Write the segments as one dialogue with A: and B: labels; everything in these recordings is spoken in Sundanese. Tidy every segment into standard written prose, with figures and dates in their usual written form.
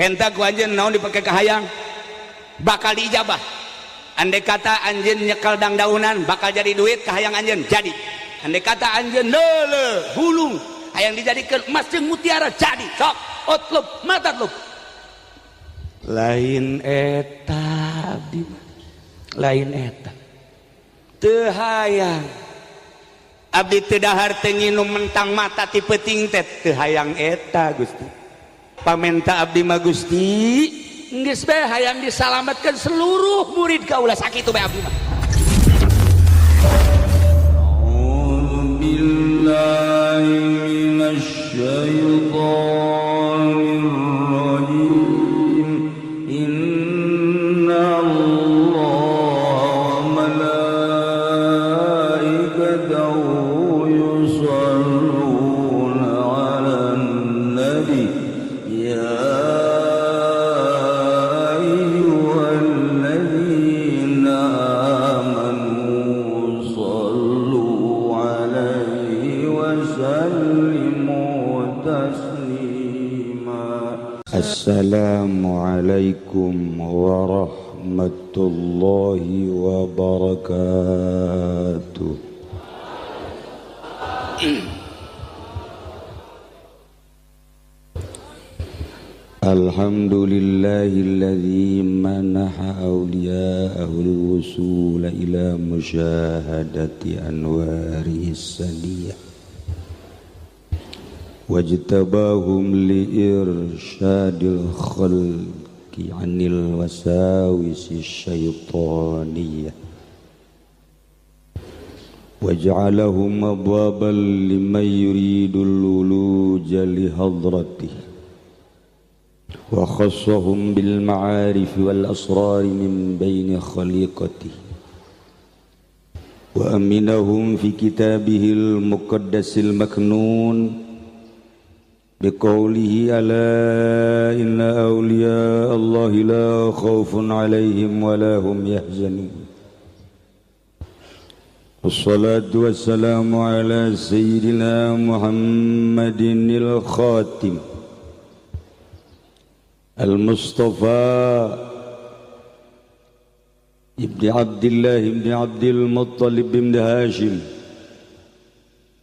A: Penta ku anjeun naon dipake kahayang bakal diijabah. Andai kata anjeun nyekel dangdaunan bakal jadi duit kahayang anjeun jadi. Andai kata anjeun leuleuh gulung hayang dijadikeun emas jeung mutiara jadi. Sok utlub matatlub. Lain eta abdi mah. Lain eta. Teu hayang abdi teu dahar teu nginum mentang mata ti peuting teh teu hayang eta Gusti. Pamenta abdi mah Gusti geus bae hayang disalametkeun seluruh murid kaula sakitu bae abdi mah.
B: A'udzu billahi minasy syaithanir rajim. Inna Allaha wa malaikatahu yusholluna 'alan nabi ya ayyuhalladzina amanu shallu 'alaihi wa sallimu taslima.
C: Assalamualaikum warahmatullahi wabarakatuh. Alhamdulillahilladzi manaha awliya'ahu al-wusula ila musyahadati anwarihi sadiyah wajtabahum liirsyadil khalqi 'anil wasawisi syaitaniyah waj'alahum abwaban liman yuridul wuluja li hadratihi wa khassahum bil ma'arif wal asrar min baini khaliqatihi wa aminahum fi kitabihil muqaddasil maknun biqaulihi ala inna awliya Allahi la khaufun alaihim wa la hum yahzanun. Wassalatu wassalamu ala sayyidina Muhammadinil khatim Al-Mustafa Ibni Abdillah Ibni Abdil Muttalib Ibni Hashim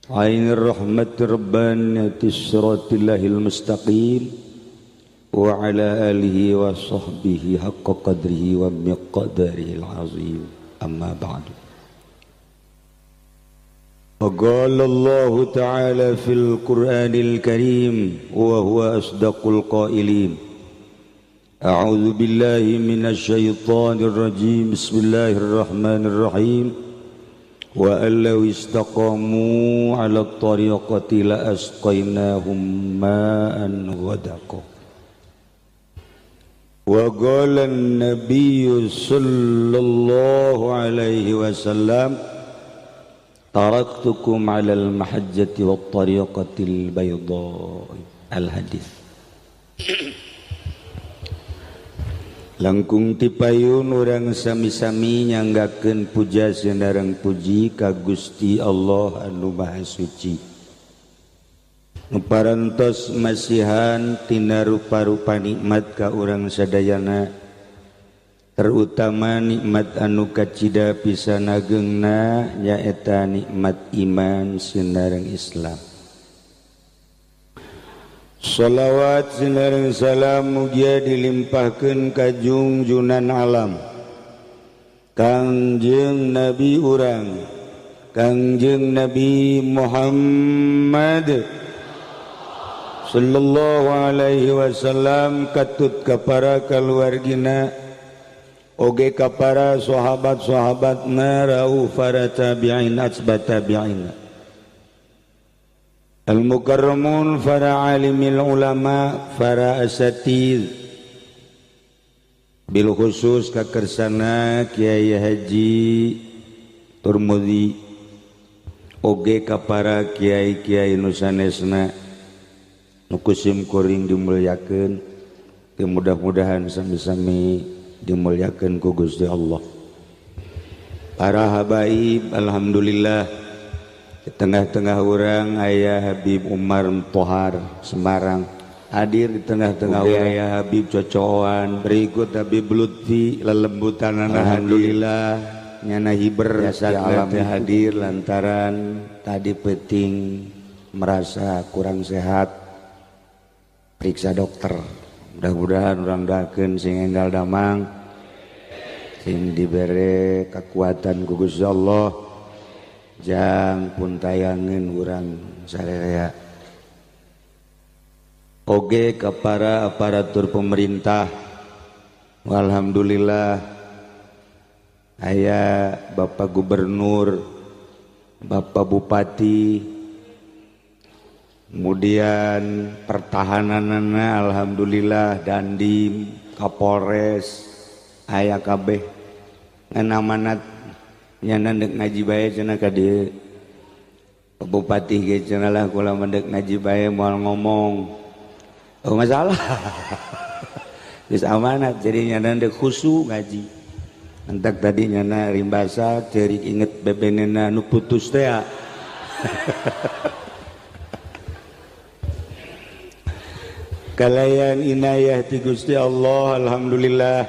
C: Ainir Rahmat Rabbaniyati Siratilahil Mustaqim wa ala alihi wa sahbihi haqqa qadrihi wa miqdarihil azim. Amma ba'du. Qala Allah Ta'ala fil Qur'anil Karim wa huwa asdaqul qailin. A'udzu billahi minasy syaithanir rajim. Bismillahirrahmanirrahim. Wa allau istaqamu 'ala at-tariqati la asqaynahum ma'an ghadaqa. Wa qala an-nabiy sallallahu alaihi wasallam taraktukum 'ala al-mahajjati wat-tariqati al-bayda. Al-hadis. Langkung tipayun urang sami-sami nyanggakeun puja sinareng puji ka Gusti Allah anu Maha Suci. Nu parantos masihan tina rupa-rupa nikmat ka urang sadayana, terutama nikmat anu kacida pisan agengna nyaeta nikmat iman sinareng Islam. Salawat sinareng salam mugia dilimpahkeun ka jungjunan alam Kangjeng Nabi urang Kangjeng Nabi Muhammad sallallahu alaihi wasallam katut ka para kaluargina oge ka para sahabat-sahabatna rauh para tabi'in atsba tabi'in al-mukarramun para alimil ulama para asatid bil khusus kakersana Kiai Haji Turmudi oge ka para kiai-kiai nu sanesna nu kusim kuring dimulyakeun, mudah-mudahan sami-sami dimulyakeun ku Gusti Allah. Para habaib alhamdulillah di tengah-tengah orang ayah Habib Umar Tohar Semarang. Hadir di tengah-tengah aya Habib cocoan berikut Habib Lutfi lelembutan. Alhamdulillah nyana hiber ya alam hadir lantaran tadi peting merasa kurang sehat, periksa dokter. Mudah-mudahan urang doakeun sing enggal damang, sing dibere kekuatan ku Gusti Allah, jang pun tayangeun urang sarerea. Oge ke para aparatur pemerintah, alhamdulillah aya Bapak Gubernur, Bapak Bupati, kemudian pertahananana alhamdulillah Dandim, Kapolres, aya kabeh ngan amanat nyana deuk ngaji bae cenah ka dieu. Bupati ge cenah lah kula mah deuk ngaji bae moal ngomong. Oh masalah. Geus amanat jadi nyana deuk khusyuk ngaji. Entak tadi nyana rimbasa ceurik inget bebenena nu putus teh. Kalayan inayah ti Gusti Allah, alhamdulillah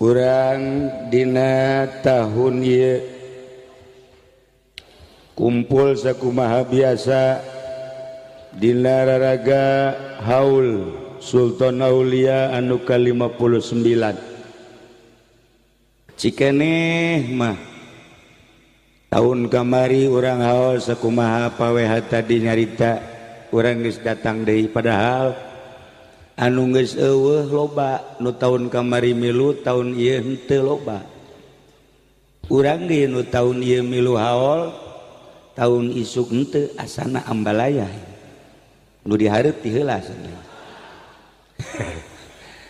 C: urang dina tahun ieu kumpul sakumaha biasa dina raraga haul Sultan Aulia anu ka-59. Cikeneh mah tahun kamari urang haul sakumaha paweha tadi nyarita urang geus datang deui, padahal anu geus eueuh loba nu tahun kamari milu tahun ieu henteu loba. Urang ge nu tahun ieu milu haul tahun isuk henteu asana ambalaya nu dihareup ti heula cenah.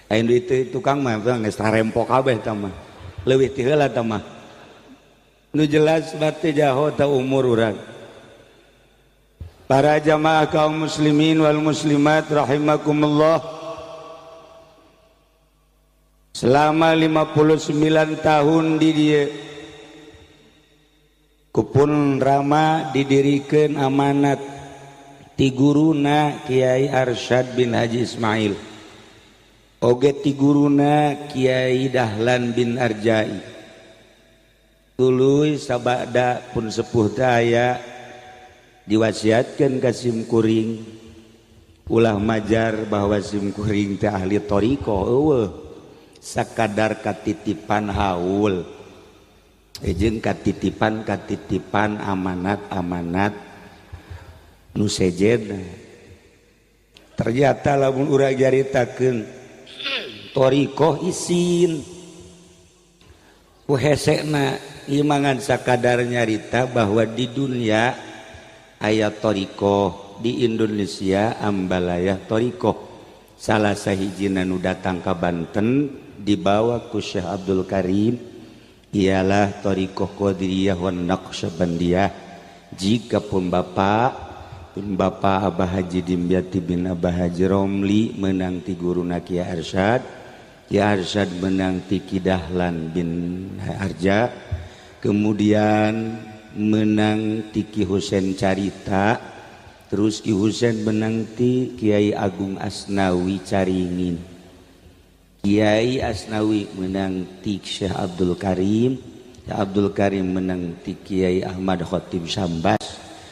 C: Aya nu itu tukang mah geus tarempo kabeh tah mah. Leuwih ti heula tah mah. Nu jelas berarti jaho ta umur urang. Para jamaah kaum muslimin wal muslimat rahimakumullah, selama 59 tahun di dieu kupun Rama didirikeun amanat ti guruna Kiai Arsyad bin Haji Ismail, oge ti guruna Kiai Dahlan bin Arjai. Tuluy sabada pun sepuh daya diwasiatkan ka simkuring ulah majar bahwa simkuring teh ahli thariqah eueuh sakadar katitipan haul jeung katitipan-katitipan amanat-amanat nu sejenna. Ternyata lamun urang nyaritakeun thariqah isin ku hesena ieu mangan sakadar nyarita bahwa di dunia aya thariqah, di Indonesia ambalayah thariqah. Salah sahijina nu datang ka Banten dibawa ku Syekh Abdul Karim ialah thariqah Qadiriyah wan Naqsyabandiyah. Jika pun bapak Abah Haji Dimyati bin Abah Haji Romli menang ti guruna Kiai Arsyad, Kiai Arsyad menang ti Ki Dahlan bin Arja, kemudian menang ti Ki Husen Carita, terus Ki Husen menang ti Kiai Agung Asnawi Caringin, Kiai Asnawi menang ti Syekh Abdul Karim, Syekh Abdul Karim menang ti Kiai Ahmad Khatib Sambas,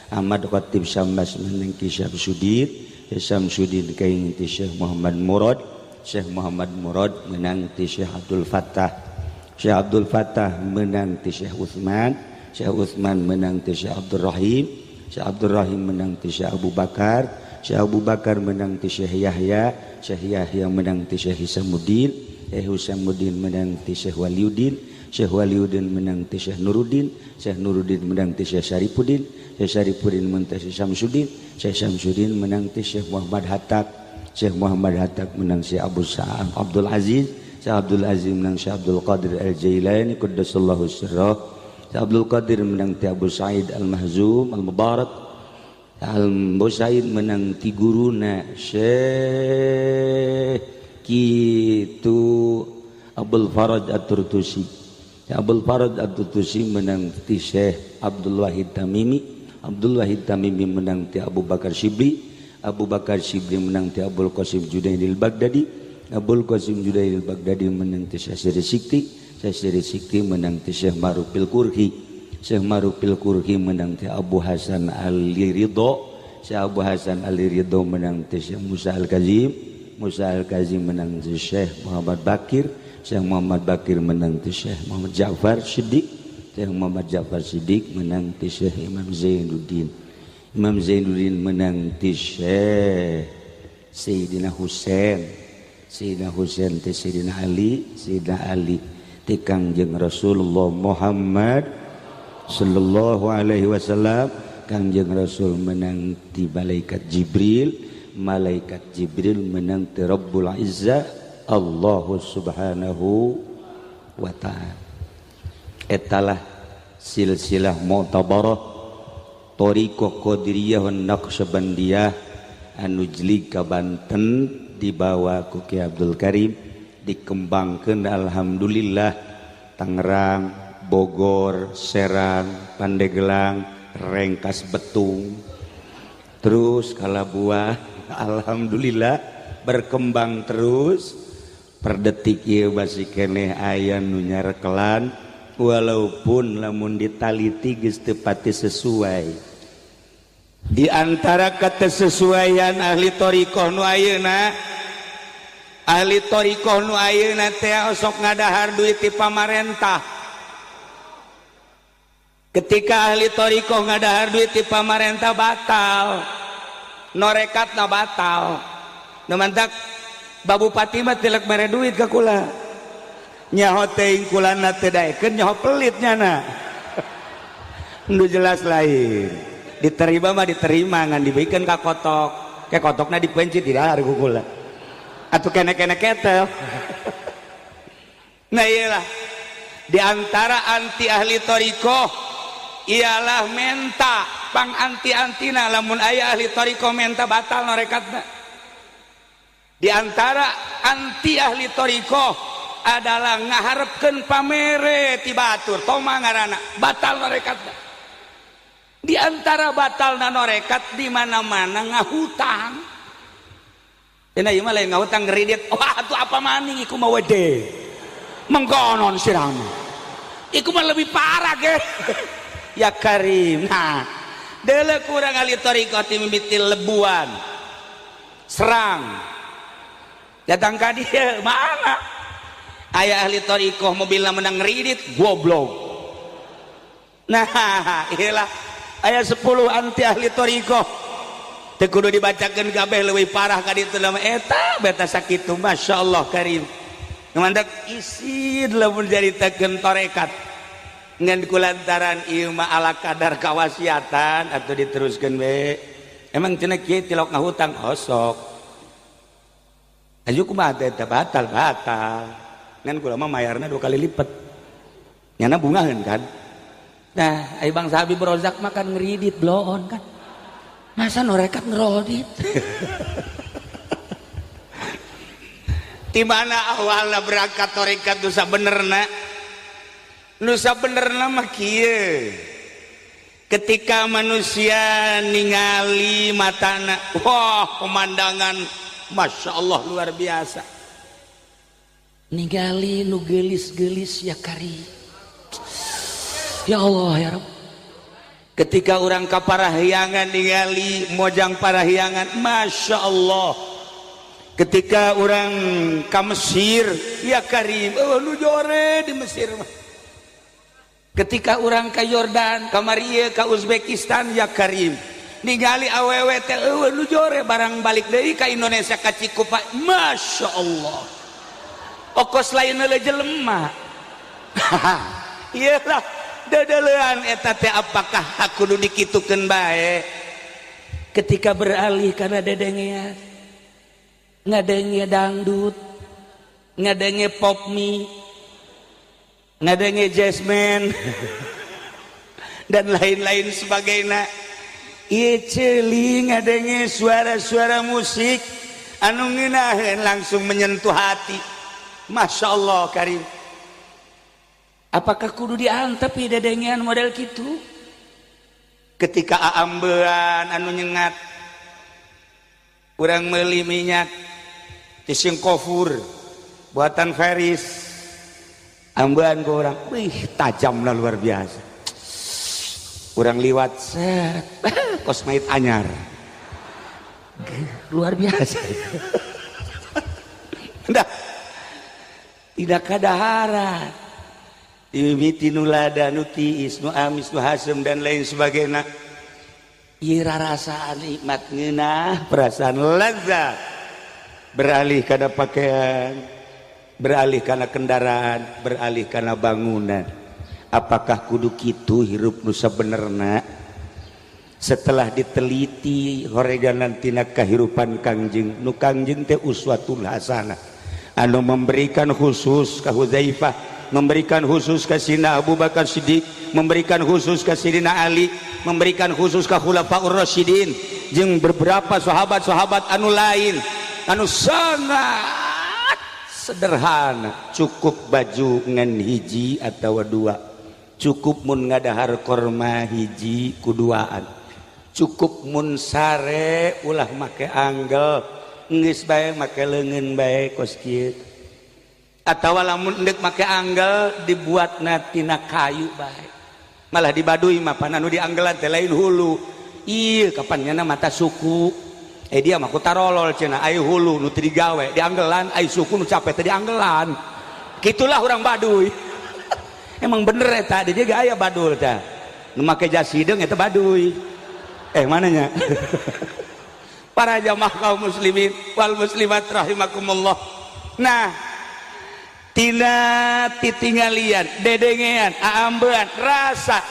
C: Ahmad Khatib Sambas menang ti Syamsuddin, Syekh Syamsuddin kaing ti Syekh Muhammad Murad, Syekh Muhammad Murad menang ti Syekh Abdul Fattah, Syekh Abdul Fattah menang ti Syekh Utsman, Syekh Utsman menang ti Syekh Abdul Rahim, Syekh Abdul Rahim menang ti Syekh Abu Bakar, Syekh Abu Bakar menang ti Syekh Yahya, Syekh Yahya menang ti Syekh Hisamuddin, Syekh Hisamuddin menang ti Syekh Waliuddin, Syekh Waliuddin menang ti Syekh Nuruddin, Syekh Nuruddin menang ti Syekh Syarifuddin, Syekh Syarifuddin menang ti Syekh Syamsuddin, Syekh Syamsuddin menang ti Syekh Muhammad Hatta, Syekh Muhammad Hatta menang Syekh Abu Sa'ad Abdul Aziz, Syekh Abdul Aziz menang Syekh Abdul Qadir Al-Jailani qaddasallahu sirrah, Syekh Abdul Qadir menang ti Abu Sa'id Al-Mahzum Al-Mubarak, Abu Sa'id menang ti guruna Syekh kitu Abdul Faraj At-Turtusi, Abdul Faraj At-Turtusi menang ti Syekh Abdul Wahid Tamimi, Abdul Wahid Tamimi menang ti Abu Bakar Shibli, Abu Bakar Syibli menang ti Abul Qasim Junaidil Baghdadi, Abul Qasim Junaidil Baghdadi menang ti Syekh Siri Sikti, Syekh Siri Sikti menang ti Syekh Marufil Kurhi, Syekh Marufil Kurhi menang ti Abu Hasan Ali Ridho, Syekh Abu Hasan Ali Ridho menang ti Syekh Musa Al-Kazim, Musa Al-Kazim menang ti Syekh Muhammad Bakir, Syekh Muhammad Bakir menang ti Syekh Muhammad Ja'far Siddiq, Syekh Muhammad Ja'far Siddiq menang ti Syekh Imam Zainuddin, Imam Zainuddin menang ti Syekh Sayyidina Husain, Sayyidina Husain ti Sayyidina Ali, Sayyidina Ali ti Kangjeng Rasulullah Muhammad sallallahu alaihi wasallam. Kangjeng Rasul menang ti malaikat Jibril, malaikat Jibril menang ti Rabbul Izzah Allah Subhanahu wa ta'ala. Etalah silsilah mu'tabarah thariqah Qadiriyah wan Naqsyabandiyah anu jlig ka Banten dibawa ku Ki Abdul Karim, dikembangkeun alhamdulillah Tangerang, Bogor, Serang, Pandeglang, Rengkas Betung, terus Kalabuah, alhamdulillah berkembang terus. Per detik ieu masih keneh aya nu nyarekelan, walaupun lamun ditaliti geus teu pati sesuai. Di antara ketesesuaian ahli thariqah nu ayeuna, ahli thariqah nu ayeuna teh osok ngadahar duit ti pamarentah. Ketika ahli thariqah ngadahar duit ti pamarentah batal, norekatna batal. Nu mantak Babupati mah tilek mere duit ka kula. Nyaho teuing kulana teu daekeun, nyaho pelit nyana. Nu jelas lain. Diterima mah diterima, ngan dibikeun ka kotok. Ke kotokna dipencit didahar ku kula. Atuh kene-kene ketel. Nah iyalah, di antara anti ahli thariqah ialah menta pang anti-antina. Lamun aya ahli thariqah menta batal norekatna. Di antara anti ahli thariqah adalah ngaharepkeun pamere ti batur toma ngaranna batal norekatna. Di antara batalna norekat di mana-mana ngahutang. Cenah ieu mah lain ngahutang ngredit. Wah atuh apa maning iku mah wede. Mengkonon sirahna. Iku mah lebih parah ge. Ya Karim. Nah, deuleu kurang ahli thariqah ti mimiti lebuan. Serang. Datang ka dieu mana? Aya ahli thariqah mobilna menang ngredit goblok. Nah, iyalah aya 10 anti ahli thariqah. Teu kudu dibacakeun kabeh leuwih parah ka ditu mah eta beta sakitu masyaallah Karim. Nu mantak isin lamun caritakeun tarekat. Ngan kulantaran ieu mah ala kadar kawasiatan atuh diteruskeun we. Emang cenah kieu tilok ngahutang osok. Aju kumaha teh batal batal. Ngan kula mah mayarna 2 kali lipat. Nyana bungaheun kan. Nah, ai Bang Habib Rozak mah kan ngeridit bloon kan. Masa norekat ngerodit? Di mana awalna berangkat tarekat nu sabenerna? Nu sabenerna mah kieu. Ketika manusia ningali matana, wah pemandangan Masya Allah luar biasa.
D: Ningali nu geulis-geulis ya kari. Ya Allah ya Rabb.
C: Ketika orang ka Parahyangan ningali mojang Parahyangan, Masya Allah. Ketika orang ka Mesir, ya Karim, oh nu jore di Mesir mah. Ketika orang ka Yordan, ka Maria, ka Uzbekistan, ya Karim. Ningali awewe teh eueuh nu jore barang balik deui ka Indonesia ka Cikupa, Masya Allah. Okos lain heula jelema. Iyalah dedelean eta teh apakah aku kudu dikitukeun bae.
D: Ketika beralih kana dedengean, ngadenge dangdut, ngadenge pop mie,
C: ngadenge jazzman dan lain-lain sebagainya. Ieu ceuli ngadenge suara-suara musik anu ngeunaheun langsung menyentuh hati. Masya Allah Karim.
D: Apakah kudu diantep dedengean model kitu?
C: Ketika aambean anu nyengat,
A: Urang meuli minyak ti Singkofur buatan Feris, ambean ku urang, wih tajamna luar biasa. Urang liwat set, kos mayit anyar, luar biasa. Dah, tidak kadaharan. Dimimiti nu lada, nu tiis, nu amis, nu hasem dan lain sebagainya. Ieu rarasaan nikmat ngeunah, perasaan lezat. Beralih kana pakaian, beralih kana kendaraan, beralih kana bangunan. Apakah kudu kitu hirup nu sabenerna? Setelah diteliti horeganan tina kahirupan Kangjeng, nu Kangjeng teh uswatul hasanah, anu memberikan khusus ka Huzaifah, memberikan khusus ka Sina Abu Bakar Siddiq, memberikan khusus ka Sidina Ali, memberikan khusus ka Khulafaur Rasyidin, jeung beberapa sahabat-sahabat anu lain anu sangat sederhana, cukup baju ngan hiji atawa dua, cukup mun ngadahar korma hiji kuduaan, cukup mun sare ulah make anggel, geus bae make leungeun bae kos kieu, atawa lamun endek make anggel dibuatna tina kayu bae, malah di Baduy mah pan anu dianggelan teh lain hulu, ieu kapan nyana mata suku. Dia mah ku tarolol cenah, ai hulu nu teu digawe dianggelan, ai suku nu capek teh dianggelan. Kitulah urang Baduy. Emang bener eta, di dieu ge aya badul teh. Nu make jas hideung eta Baduy. Mananya? Para jamaah kaum muslimin wal muslimat rahimakumullah. Nah, tina titinggalian, dedengean, aambean, rasa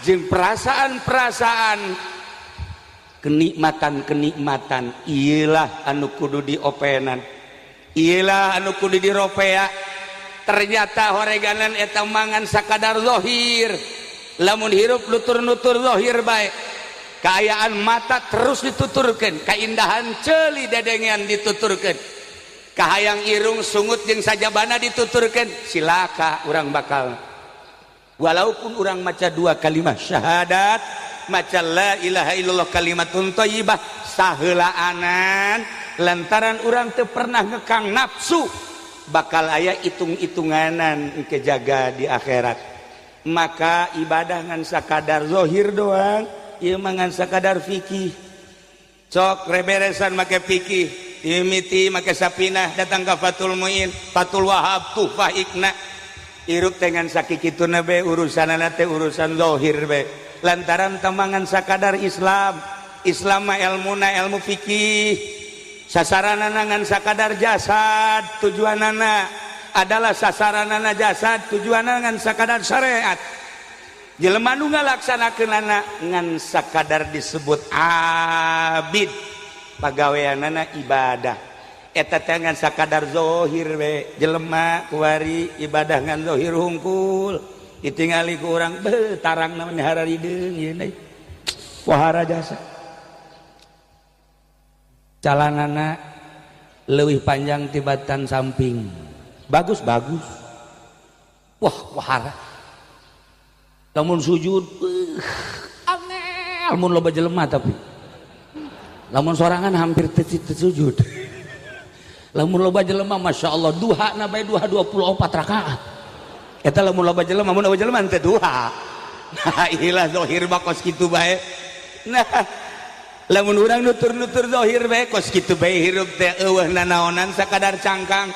A: jeung perasaan-perasaan kenikmatan-kenikmatan iyalah anu kudu diopenan, iyalah anu kudu diropea. Ternyata horeganan eta mangan sakadar zahir, lamun hirup nutur-nutur zahir bae, kaayaan mata terus dituturkeun, kaindahan ceuli dedengean dituturkeun, kahayang irung sungut jeung sajabana dituturkeun, silaka urang bakal. Walaupun urang maca dua kalimat syahadat, maca la ilaha illallah kalimatun thayyibah saheulaanan, lantaran urang teu pernah ngekang nafsu, bakal aya hitung-hitunganan engke jaga di akhirat. Maka ibadah ngan sakadar zahir doang, ieu mah ngan sakadar fikih. Sok reberesan make fikih, dimimiti make sapinah, datang ka Fathul Muin, Fathul Wahab, Tuhfah Ikna. Hirup teh ngan sakikituna be, urusanana teh urusan zahir be. Lantaran temangan sakadar Islam, Islam mah elmuna ilmu fikih, sasaranana ngan sakadar jasad, tujuanana adalah sasaranana jasad, tujuanana ngan sakadar syariat. Jelema nu ngalaksanakeunana ngan sakadar disebut abid, pagaweanana ibadah. Eta teh ngan sakadar zahir we, jelema kuari ibadah ngan zahir hungkul. Ditingali ku urang beuh tarang namanya hararideung ieu deui. Wahara jasa. Calanana leuwih panjang tibatan samping. Bagus bagus. Wah wahara. Lamun sujud angel mun loba jelema tapi. Lamun sorangan hampir teu sujud. Lamun loba jelema Masya Allah duha na bae duha 24 rakaat. Eta lamun loba jelema, mun loba jelema teu duha. Nah ilah zahir mah kos kitu bae. Nah lamun urang nutur-nutur zahir bae kos kitu bae hirup teh eueuh nanaonan sakadar cangkang.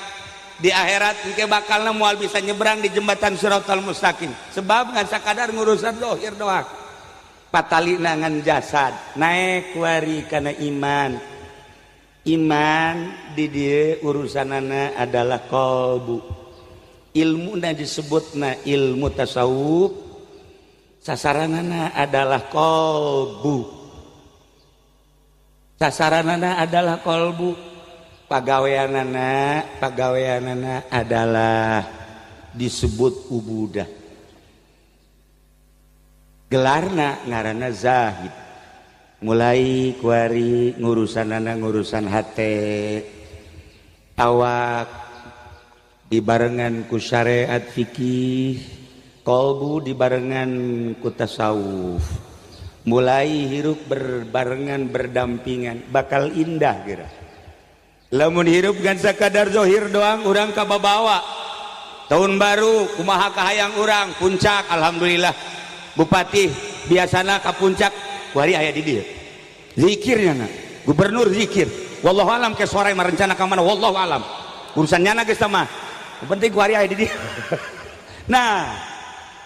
A: Di akhirat engke bakalna moal bisa nyebrang di jembatan Siratal Mustaqim. Sebab ngan sakadar ngurusan zahir doang. Patalina ngan jasad, naek wari kana iman. Iman di dieu urusanana adalah qalbu. Ilmuna disebutna ilmu tasawuf, sasaranana adalah qalbu. Sasaranana adalah qalbu, pagaweanana adalah disebut ubudah. Gelarna ngaranna zahid. Mulai kuari ngurusanana ngurusan hate, awak dibarengan ku syariat fikih, qalbu dibarengan ku tasawuf. Mulai hirup berbarengan berdampingan bakal indah geura. Lamun hirup ngan sakadar zohir doang urang kababawa. Tahun baru kumaha kahayang urang puncak alhamdulillah. Bupati biasana ka puncak kuari aya di dieu. Zikirnya na. Gubernur zikir. Wallahu alam ke sore mah rencana ka mana wallahu alam. Urusan nyana geus mah. Penting kuari aya di dieu. Nah,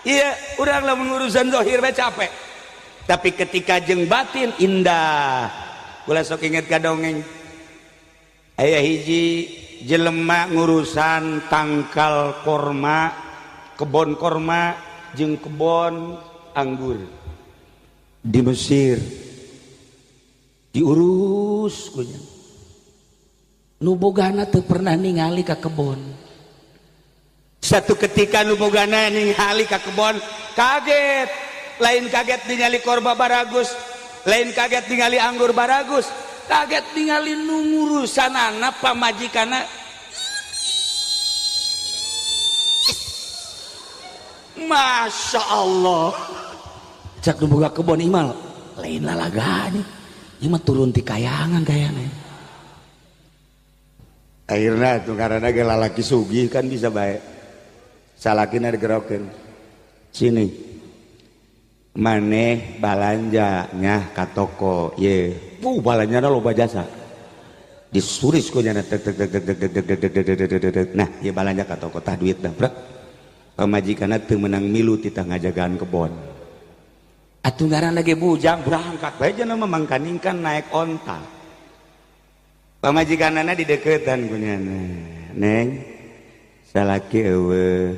A: iya urang lamun urusan zohir bae capek. Tapi ketika jeung batin indah. Kula sok inget ka dongeng. Aya hiji jelema ngurusan tangkal korma, kebon korma jeung kebon anggur di Mesir. Diurus ku nya.
D: Nu bogana teu pernah ningali ka kebon.
A: Satu ketika nu bogana ningali ka kebon, kaget. Lain kaget ningali korba baragus, lain kaget ningali anggur baragus, kaget ningali nu ngurusanana pamajikana. Masya Allah.
D: Cak nu boga kebon imal, lain lalagane. Ieu mah turun ti kayangan kayana.
A: Akhirna tuh karena ge lalaki sugih kan bisa bae. Salakina digerokeun. Sini. Maneh balanja nyah ka toko ye. Balanjana loba jasa. Disuris ku nyana tek tek tek tek tek tek. Nah, ye balanja ka toko tah duit dah brek. Pamajikanna teu meunang milu titah ngajagaan kebon. Atuh ngaranna ge bujang berangkat bae cenah mah mangkaning kan naik onta. Pamajikanana dideukeutan ku nyana. Neng, salaki eueuh.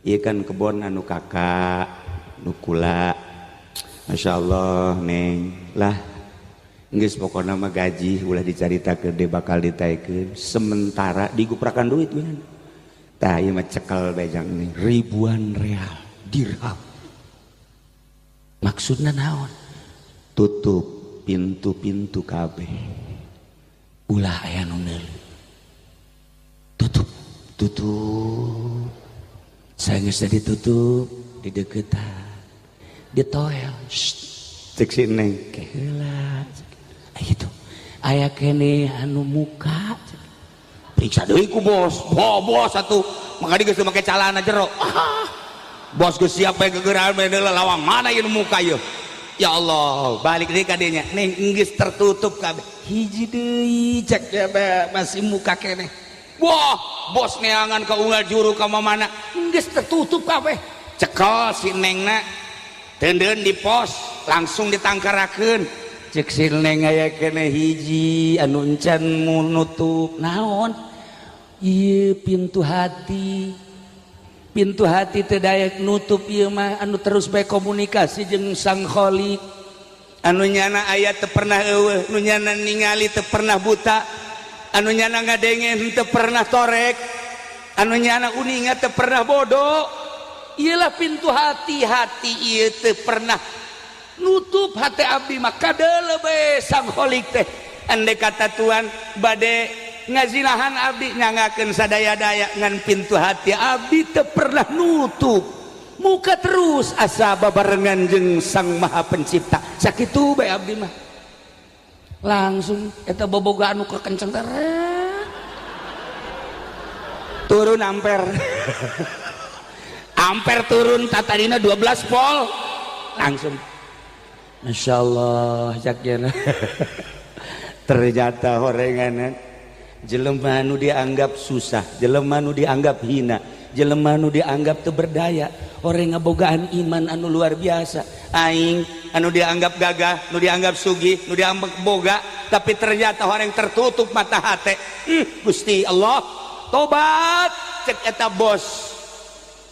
A: Ieu kan kebon anu kakak nukula. Masya Allah neng lah geus pokona mah gaji ulah dicaritakeun deui bakal ditaekeun sementara diguprakan duit geunan. Tah ieu mah cekel bejang nih
D: ribuan real dirham. Maksudna naon?
A: Tutup pintu-pintu kabeh.
D: Ulah aya nu neuleuh. Tutup, tutup. Sageus ditutup dideukeutan. Ditoel.
A: Cek si neng
D: keheula. Gitu. Aya keneh anu muka.
A: Periksa deui ku bos. Bo bos atuh. Maka geus teu make calana jero. Bos geus siap bae gegeran bae lawang mana ieu nu muka ieu. Ya Allah, balik deui ka dieu nya. Neng geus tertutup kabeh.
D: Hiji deui cek masih muka keneh.
A: Wah, bos neangan ka unggal juru ka mamana.
D: Geus tertutup kabeh.
A: Cekel si nengna. Tendeun di pos, langsung ditangkarakeun. Cek si neng aya keneh hiji anu encan nutup.
D: Naon? Ieu pintu hati. Pintu hati teu daek nutup ieu mah anu terus bae komunikasi jeung Sang Khalik.
A: Anu nyana aya teu pernah eueuh, nu nyana ningali teu pernah buta, anu nyana ngadenge teu pernah torek, anu nyana uninga teu pernah bodoh.
D: Iyalah pintu hati, hati ieu teu pernah nutup hati abdi mah kadeuleu bae Sang Khalik teh.
A: Andai kata Tuhan bade ngazinahan abdi nyangakeun sadaya-daya ngan pintu hati abdi teu pernah nutup.
D: Muka terus asa babarengan jeung Sang Maha Pencipta. Sakitu bae abdi mah. Langsung eta boboga anu kekenceng teh
A: turun amper. Amper turun tatadina 12 volt langsung.
D: Masya Allah cak.
A: Ternyata horenganan jelema nu dianggap susah, jelema nu dianggap hina, jelema nu dianggap teu berdaya, orang ngabogaan iman anu luar biasa. Aing anu dianggap gagah, nu dianggap sugih, nu dianggap boga, tapi ternyata orang tertutup mata hate. Gusti Allah, tobat cek eta bos.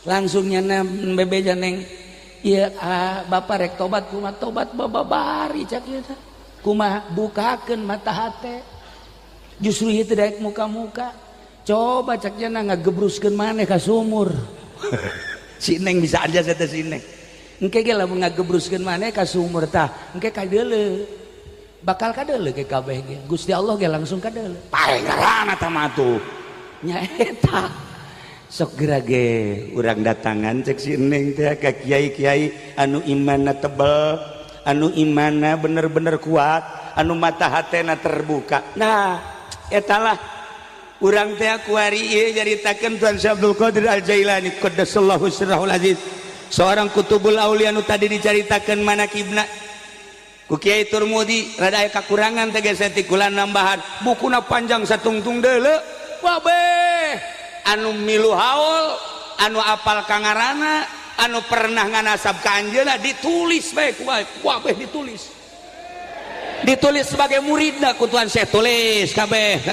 D: Langsung nyana bebeja neng, ieu bapak rek tobat kumaha tobat bababari cak ieu teh. Kumaha bukakeun mata hate. Justru ieu teh daek muka-muka. Coba cak nyana ngagebruskeun maneh ka sumur.
A: Si neng bisa aja teh si neng.
D: Engke ge lamun ngagebruskeun maneh ka sumur tah, engke kadeuleu. Bakal kadeuleu ke kabeh ge. Gusti Allah ge langsung kadeuleu.
A: Pae ngarana tah mah tuh.
D: Nya eta.
A: Sok geura ge urang datangan cek si neng teh ka kiai-kiai anu imanna tebel, anu imana bener-bener kuat, anu mata hatena terbuka. Nah, etalah urang teh kuari ieu nyaritakeun Tuan Syekh Abdul Qadir Al-Jailani qaddasallahu sirrahul aziz, seorang kutubul aulia nu tadi dicaritakeun manakibna ku Kiai Turmudi rada aya kakurangan teh geus tikulan nambahan bukuna panjang satungtung deuleu wabeh anu milu haul anu apal kangarana anu pernah nganasab ka anjeunna ditulis bae kabeh ditulis ditulis sebagai muridna ku Tuan Syekh tulis kabeh.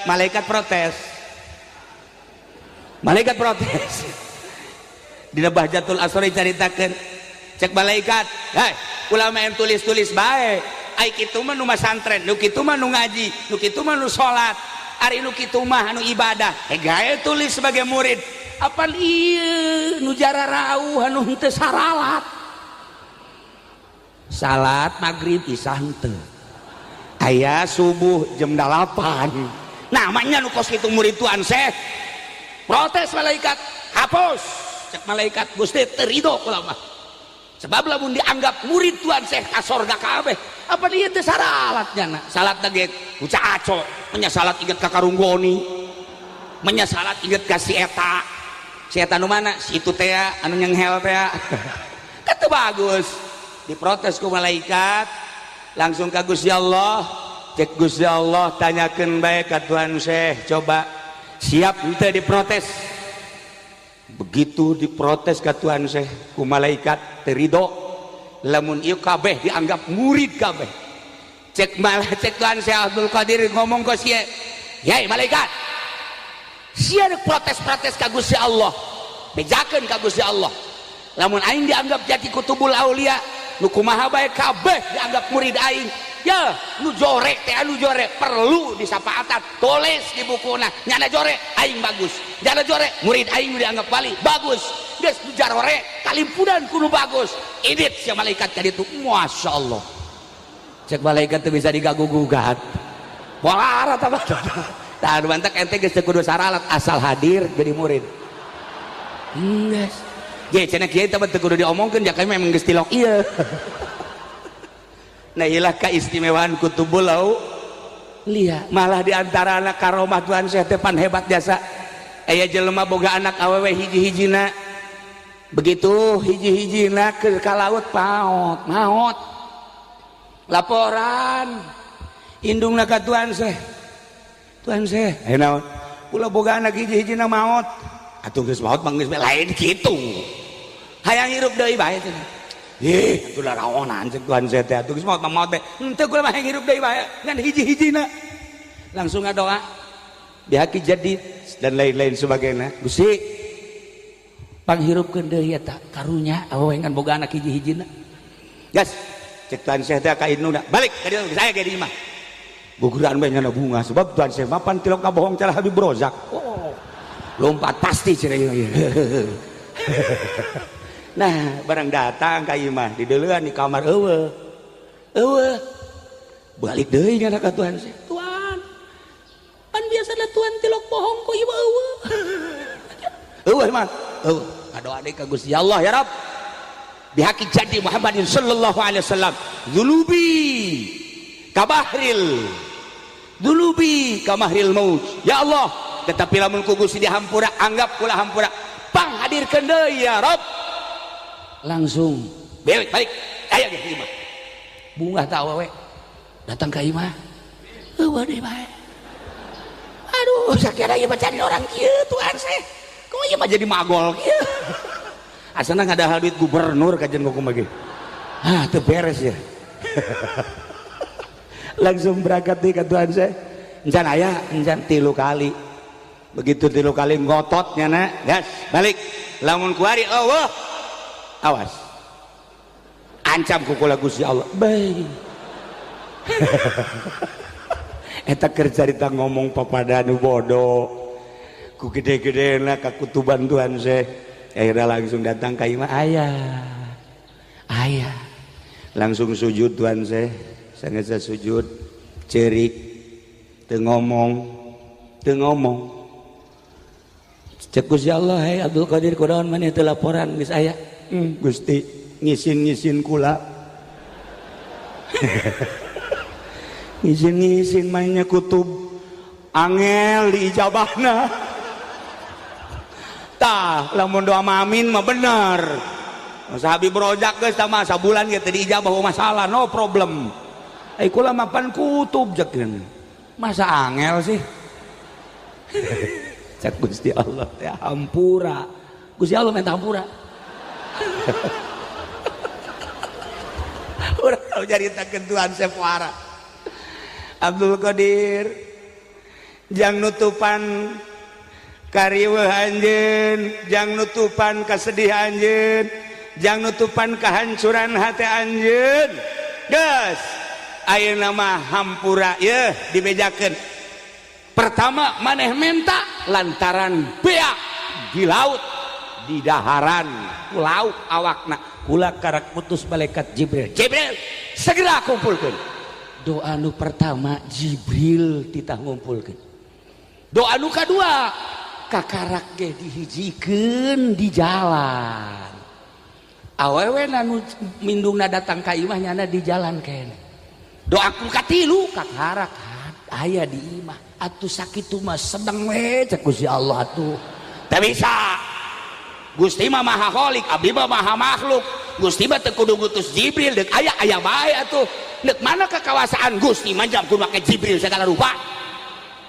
A: Malaikat protes, malaikat protes dina Bahjatul Asri caritakeun cek malaikat, hei ulama yang tulis-tulis bae ai kitu mah nu masantren, nu kitu mah nu ngaji, nu kitu mah nu salat, ari nu kitu mah anu ibadah, gae tulis sebagai murid. Apal ieu nu jararauh anu henteu saralat, salat maghrib isya henteu, aya subuh jam 8, namanya nu kos kitu murid Tuan Syekh. Protes malaikat, hapus. Cek malaikat, Gusti teu ridho kula mah, sebab lamun dianggap murid Tuan Syekh ka sorga kabeh, apa dia teu saralat nyana, salat ge ku caco, nya salat inget ka karunggoni, nya salat inget ka si eta, si eta nu mana, si itu teh anu nyenghel teh, kan teu bagus. Diprotes ku malaikat langsung ka Gusti Allah. Cek Gusti Allah, tanyakeun bae ka Tuan Syekh, coba siap henteu diprotes. Begitu diprotes ka Tuan Syekh ku malaikat, teu ridho lamun ieu kabeh dianggap murid kabeh. Cek malah cek Tuan Syekh Abdul Qadir ngomong ke sia, "Yai malaikat, sia protes-protes ka Gusti Allah, bejakeun ka Gusti Allah. Lamun aing dianggap jadi kutubul aulia, nu kumaha bae kabeh dianggap murid aing. Ya, nu jorek teh anu jorek perlu disapaatan, tulis di bukuna, nyana jorek aing bagus, nyana jorek murid aing dianggap wali bagus. Geus nu jarore kalimpudan kudu bagus." Idit sia malaikat ka ditu, Masya Allah. Cek malaikat teu bisa digagu-gugat. Moal apa? Tah anu mantak ente geus teu kudu saralat asal hadir jadi murid. Geus. Ge cenah kiai teh teu kudu diomongkeun ja kami memang geus tilok ieu. Nah ilah keistimewaan kutubul aulia. Malah di antara anak karomah Tuhan Syekh teh pan hebat jasa. Aya jelema boga anak awewe hiji-hijina. Begitu hiji-hijina ke laut paot, maot. Laporan indungna ka Tuhan Syekh. Tuhan Syekh, eh naon? Kula boga anak hiji-hijina maot. Atuh geus maot mah geus lain kitu. Hayang hirup deui bae cenah. Ih, atuh laraonan cek Tuhan Syekh teh, atuh geus maot mah maot bae. Henteu kula mah hayang hirup deui bae ngan hiji-hijina. Langsung ngadoa bihaki jadi dan lain-lain sebagainya. Gusti panghirupkeun deui eta karunya awewe ngan boga anak hiji-hijina. Gas, cek Tuhan Syekh teh ka indungna, balik ka dieu saya ge di imah. Guguran bae nyana bunga sebab Tuhan Syekh mah pan tilok kabohong cara Habib Rozak. Oh, lompat pasti cenah ieu. Nah, barang datang ka imah dideuleun di kamar eueuh. Eueuh. Balik deui nyana ka Tuhan Syekh. Tuhan, pan biasana Tuhan tilok bohong kok ieu eueuh. Eueuh mah. Eueuh. Ngadoa deui ka Gusti Allah, ya Rabb. Bihaqi jadi Muhammadin sallallahu alaihi wasallam, dzulubi kabahril dzulubi kamahril maut. Ya Allah, tetapi lamun ku Gusti dihampura, anggap kula hampura, panghadirkeun deui ya Rabb. Langsung balik balik aya ge imah. Bungah ta awewe datang ka imah, eueuh deui bae. Aduh, sakira ieu mah cari orang kieu Tuhan Syekh, kumaha ieu mah jadi magol kieu. Asana ngadahal duit gubernur kajian kumaha ge. Ah, teu beres ya. Langsung berangkat deui ka Tuhan Syekh. Encan aya, encan 3 kali. Begitu 3 kali ngotot nyana, gas, balik. Lamun kuari eueuh, awas. Ancam ku kula Gusti Allah. Bae. Eta keur carita ngomong papada nu bodoh. Ku gede-gedena ka kutuban Tuhan Syekh. Akhirnya langsung datang ka imah, ayah. Ayah. Langsung sujud Tuhan Syekh. Sangat sujud, cerik, teu ngomong, teu ngomong. Cek Gusti Allah, hei Abdul Qadir, kunaon maneh teu laporan geus aya? Gusti. Ngisin-ngisin kula. Ngisin-ngisin mainnya kutub. Angel diijabahna. Tah, lamun doa amin mah bener. Masa Habib Rozak geus tah mah sabulan ge teu diijabah masalah, no problem. Ai kula mah pan kutub jeun. Masa angel sih? Cak Gusti Allah teh hampura. Gusti Allah minta hampura. Urang tau nyaritakeun Tuhan Sepuara. Abdul Qadir jang nutupan kariweuh anjeun, jang nutupan kasedihan anjeun, jang nutupan kehancuran hati anjeun. Geus, ayeuna mah hampura yeuh dibejakeun. Pertama maneh menta lantaran beak di laut di daharan ku laut awakna kula karak putus malaikat Jibril. Jibril segera kumpulkeun. Doa nu pertama Jibril titah ngumpulkeun. Doa nu kadua kakarak ge dihijikeun di jalan. Awewe nu mindungna datang ka imah nyana di jalan kene. Doa nu katilu kakarak aya di imah. Atuh sakitu mah sedeng we cek Gusti Allah atuh. Teu bisa. Gusti mah maha khalik, abdi mah maha makhluk. Gusti mah teu kudu ngutus Jibril deuk aya aya bae atuh. Deuk mana kekawasaan Gusti mah jam kudu make Jibril segala rupa.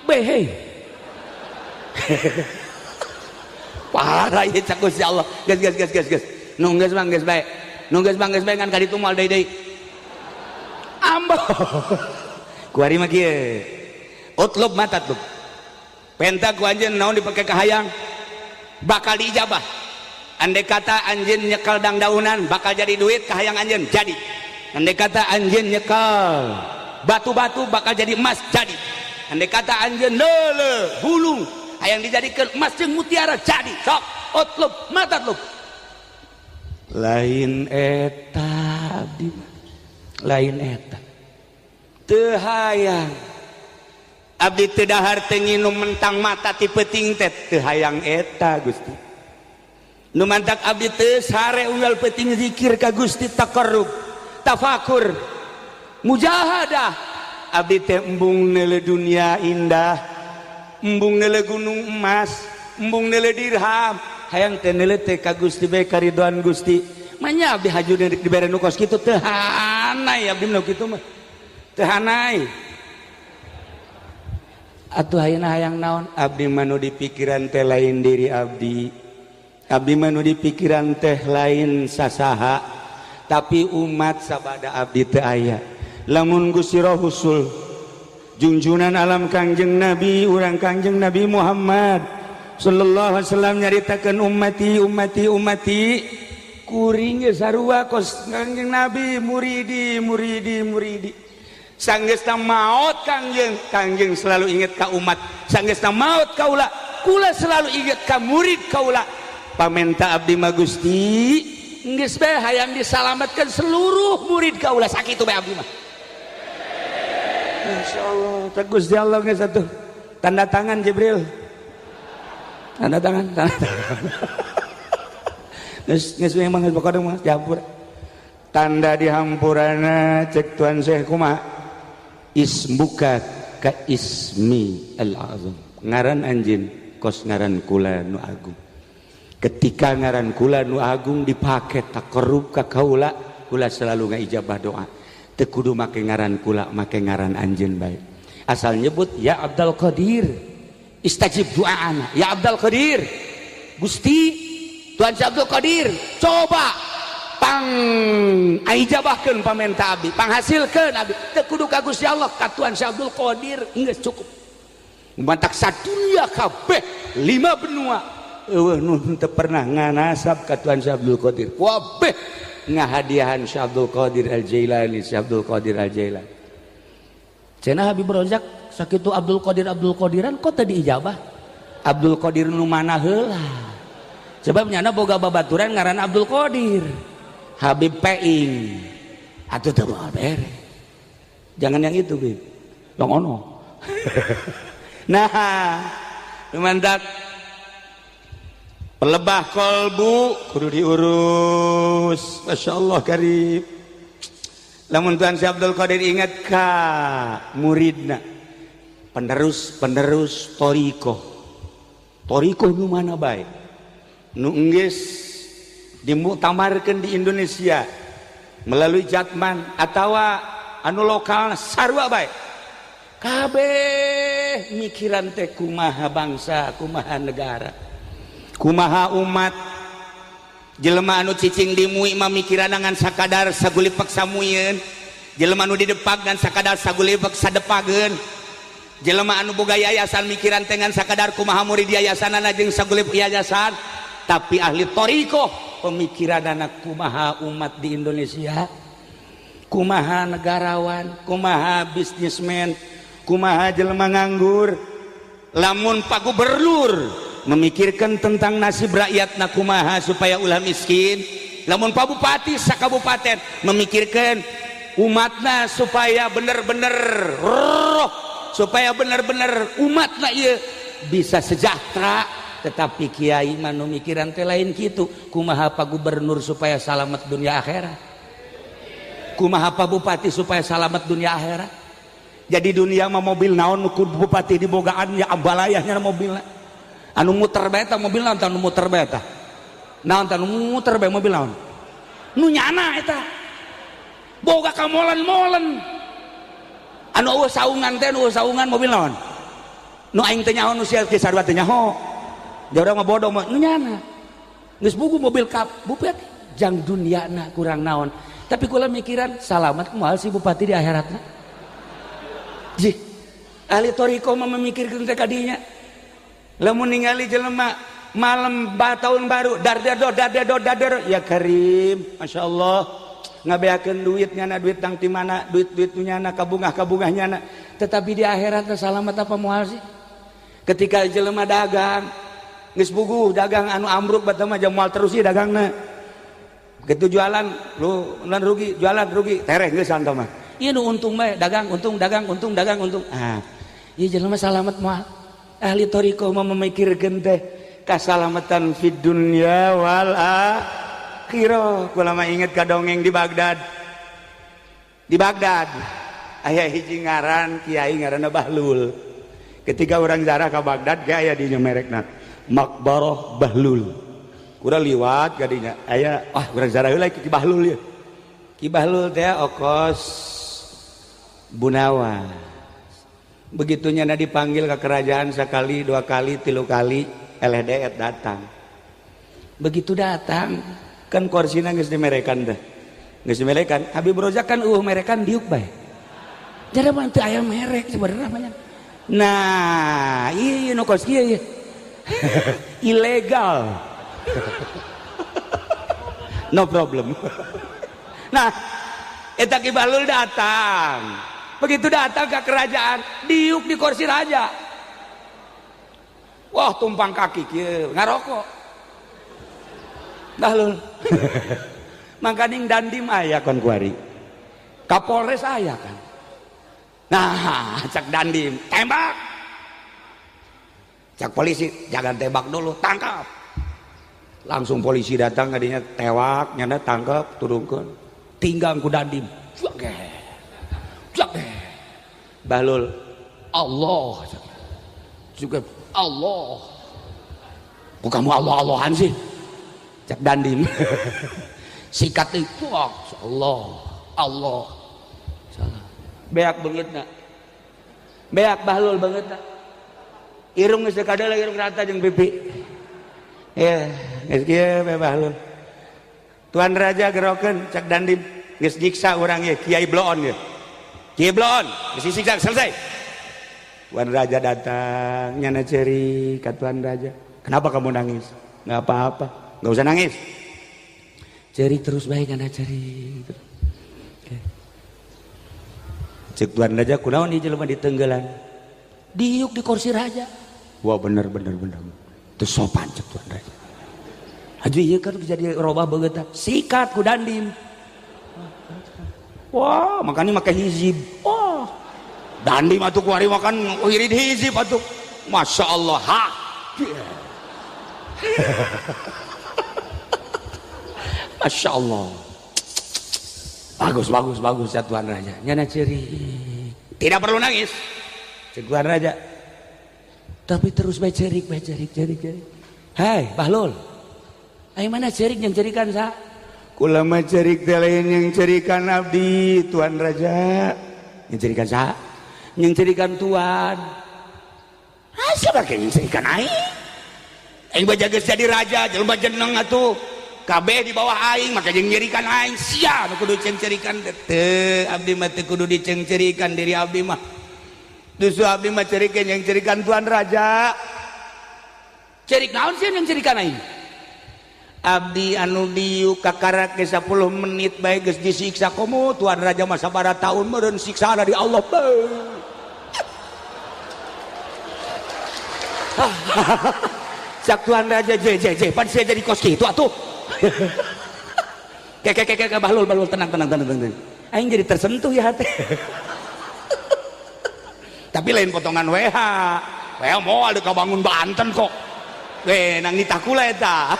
A: Behe. Parah ieu cek Gusti Allah. Geus geus geus geus geus. Nu geus mah geus bae. Nu geus mah geus bae ngan ka ditu moal deui deui. Ambo. Kuari mah kieu. Utlub mata tuh. Penta ku anjeun naon dipake kahayang bakal diijabah. Andai kata anjeun nyekel dangdaunan bakal jadi duit kahayang anjeun jadi. Andai kata anjeun nyekel batu-batu bakal jadi emas jadi. Andai kata anjeun leule bulung hayang dijadikeun emas jeung mutiara jadi. Sok utlub mata tuh. Lain eta abdi mah. Lain eta. Teu hayang abdi teu dahar teu nginum mentang mata ti peuting teh teu hayang eta Gusti. Nu mantak abdi teu sare unggal peuting zikir ka Gusti taqarrub, tafakur, mujahadah. Abdi teh embung neuleuh dunia indah, embung neuleuh gunung emas, embung neuleuh dirham, hayang teh neuleuh teh ka Gusti bae karidoan Gusti. Manya abdi haju dibere nu kos kitu teu hanai abdi mah kitu mah. Teu hanai. Atuh ayeuna hayang naon? Abdi mah nu dipikiran teh lain diri abdi. Abdi mah nu dipikiran teh lain sasaha, tapi umat sabada abdi teu aya. Lamun Gusti Rasul junjunan alam Kangjeng Nabi, urang Kangjeng Nabi Muhammad sallallahu alaihi wasallam nyaritakeun ummati ummati ummati kuring ge sarua kos Kangjeng Nabi muridi muridi muridi. Sanggeusna maot Kangjeng, Kangjeng selalu ingat ka umat. Sanggeusna maot kaula, kula selalu ingat ka murid kaula. Pamenta abdi mah Gusti, geus bae hayang disalametkeun seluruh murid kaula sakitu bae abdi mah. Masyaallah, teh Gusti Allah geus atuh. Tanda tangan Jibril. Tanda tangan, tanda tangan. Geus geus memang geus pokona mah dihampura. Tanda dihampurana cek Tuan Syekh kumaha? Ismuka ka ismi al-azam. Ngaran anjeun kos ngaran kula nu agung. Ketika ngaran kula nu agung dipake taqarrub ka kaula, kula selalu ngaijabah doa. Teu kudu make ngaran kula, make ngaran anjeun bae. Asal nyebut ya Abdul Qadir, istajib doaana. Ya Abdul Qadir, Gusti Tuhan Abdul Qadir, coba pang aijabahkeun pamenta abdi, panghasilkeun abdi. Teu kudu ka Gusti Allah, ka Tuhan Abdul Qadir geus cukup. Mantak sadunya kabeh lima benua eueuh nu teu pernah nganasab ka Tuhan Abdul Qadir. Kabeh ngahadiahan Syekh Abdul Qadir Al-Jailani, Syekh Abdul Qadir Al-Jailani. Cenah Habib Rozak sakitu Abdul Qadir Abdul Qadiran kok teu diijabah? Abdul Qadir nu mana heula? Sebab nyana boga babaturan ngaran Abdul Qadir. Habib Peing atuh teu moal bere. Jangan yang itu, Bib. Yang ono. Nah, mantap. Pelebah kolbu kudu diurus. Masya Allah karib. Lamun Tuan Syekh Abdul Qadir ingat ka muridna, penerus-penerus thoriqoh. Thoriqoh nu mana bae? Nu enggeus dimuktamarkeun di Indonesia melalui Jatman atawa anu lokal sarua bae. Kabeh mikiran teh kumaha bangsa, kumaha negara, kumaha umat. Jelema anu cicing di MUI mah mikiran ngan sakadar sagulipak samuyeun, jelema anu didepak ngan sakadar sagulipak sadepageun, jelema anu boga yayasan mikiran teh ngan sakadar kumaha murid yayasanana jeung sagulip yayasan. Tapi ahli thoriqoh pemikiranana kumaha umat di Indonesia, kumaha negarawan, kumaha bisnismen, kumaha jelema nganggur. Lamun Pak Gubernur memikirkan tentang nasib rakyat na kumaha supaya ulah miskin, lamun Pak Bupati sakabupaten memikirkan umatna supaya bener-bener roh, supaya bener-bener umatna ieu bisa sejahtera. Tetapi kiai mah nu mikiran teh lain kitu, kumaha Pak Gubernur supaya salamet dunia akhirat, kumaha Pak Bupati supaya salamet dunia akhirat. Jadi dunia mah mobil naon nu ku bupati dibogaan ya ambalayahnya mobilna. Anu muter bae tah mobil naon tah, anu muter bae tah naon tah, anu muter bae mobil naon nu nyana eta boga kamolen-molen. Anu eueuh saungan teh, anu eueuh saungan mobil naon nu aing teh nyaho, nu sia teh sarua teh nyaho. Urang mah bodoh mah nu nyana geus buku mobil kap bupati jang duniana kurang naon. Tapi kula mikiran salamat kumaha si bupati di akhiratna. Jih, ahli thoriqoh mah memikirkeun teh kadinya. Lamun ningali jelema malam tahun baru dardado dardado dardado ya karim, masya Allah ngabeakeun duit nyana, duit tang ti mana, duit-duit nyana, kabungah-kabungah nyana. Tetapi di akhirat salamat apa moal sih? Ketika jelema dagang geus buguh dagang anu ambruk bata mah moal terus ieu dagangna. Begitu jualan lu lan rugi, jualan rugi, tereh geus santo mah. Ieu nu untung bae, dagang untung, dagang untung, dagang untung. Ah, ieu jelema salamat moal. Ahli thoriqoh mah memikirkeun teh kasalamatan fid dunya wal akhirah. Kula mah inget ka dongeng di Baghdad. Di Baghdad aya hiji ngaran kiai ngaranna Bahlul. Ketika urang zarah ka Baghdad ge aya di merekna Makbarah Bahlul. Urang liwat ka dinya aya, ah urang zarah heula ki Bahlul ieu. Ki Bahlul teh okos Bunawa. Begitunya na dipanggil ke kerajaan sekali, dua kali, tilu kali, LHDR datang. Begitu datang, kan korsina geus dimerekan teh. Geus dimerekan, Habib Rozak kan eueuh merekan diuk bae. Jadi mah teu aya merek sebenarnya mah. Nah, ieu nu kos kieu ieu. Ilegal. No problem. Nah, eta Ki Bahlul datang. Begitu datang ke kerajaan, diuk di kursi raja. Wah, tumpang kaki kieu, ngarokok. Bahlul. Mangkaning dandim aya kon kuari. Kapolres aya kan. Nah, cak dandim, tembak. Cak polisi, jangan tembak dulu, tangkap. Langsung polisi datang kadinya tewak, nyana tangkap, turunkeun. Tinggang ku dandim. Cak. Bahlul, Allah juga Allah. Kok kamu Allah-Allahan sih? Cak dandim. Sikat itu Allah, Allah. Salah. Beak beungeutna. Beak Bahlul beungeutna. Irung geus kadala irung rata jeung pipi. Ya, geus kieu bae Bahlul. Tuan Raja gerokeun cak dandim geus nyiksa urang ye Kiai Bloon ye. Kiai Bloon geus disiksa selesai. Tuan Raja datang nyana ceri ka Tuan Raja. Kenapa kamu nangis? Enggak apa-apa. Enggak usah nangis. Ceri terus bae nyana ceri. Okay. Cek Tuan Raja kunaon ieu jelema ditenggelan? Diuk di kursi raja. Wah bener bener bener. Teu sopan cek Tuan Raja. Aduh ieu kan jadi robah beungeut. Sikat ku dandim. Wah, makanya make hizib. Wah. Dandim atuh kuari makan wirid hizib atuh. Masya Allah. Ha. Masya Allah. Bagus bagus bagus ya Tuan Raja. Nyana cerik. Tidak perlu nangis. Cek Tuan Raja. Tapi terus bae cerik bae cerik cerik cerik. Hai Bahlul. Ayo mana cerik yang cerikan sa?
C: Kula mah cerik teh lain yang cerikan abdi Tuan Raja.
A: Yang cerikan sa? Yang cerikan Tuan. Ah siapa yang cerikan aing? Aing bae geus jadi raja, jelema jeneng atuh. Kabeh di bawah aing maka jeung nyerikan aing. Sia nu kudu cengcerikan teu abdi mah teu kudu dicengcerikan diri abdi mah.
C: Justru abdi mah cerikeun yang cerikan Tuan Raja.
A: Cerik naon sih yang cerikan aing?
C: Abdi anu diuk kakarak ge 10 menit bae geus disiksa komo Tuan Raja mah sabaraha taun meureun siksa dari Allah.
A: Cak Tuan Raja je je je pan sia jadi kos kitu atuh. Ke ke ke ke Bahlul Bahlul tenang tenang tenang tenang. Aing jadi tersentuh ya hati.
C: Tapi lain potongan WH. WH moal deuk bangun Banten kok. We nang nitah kula eta.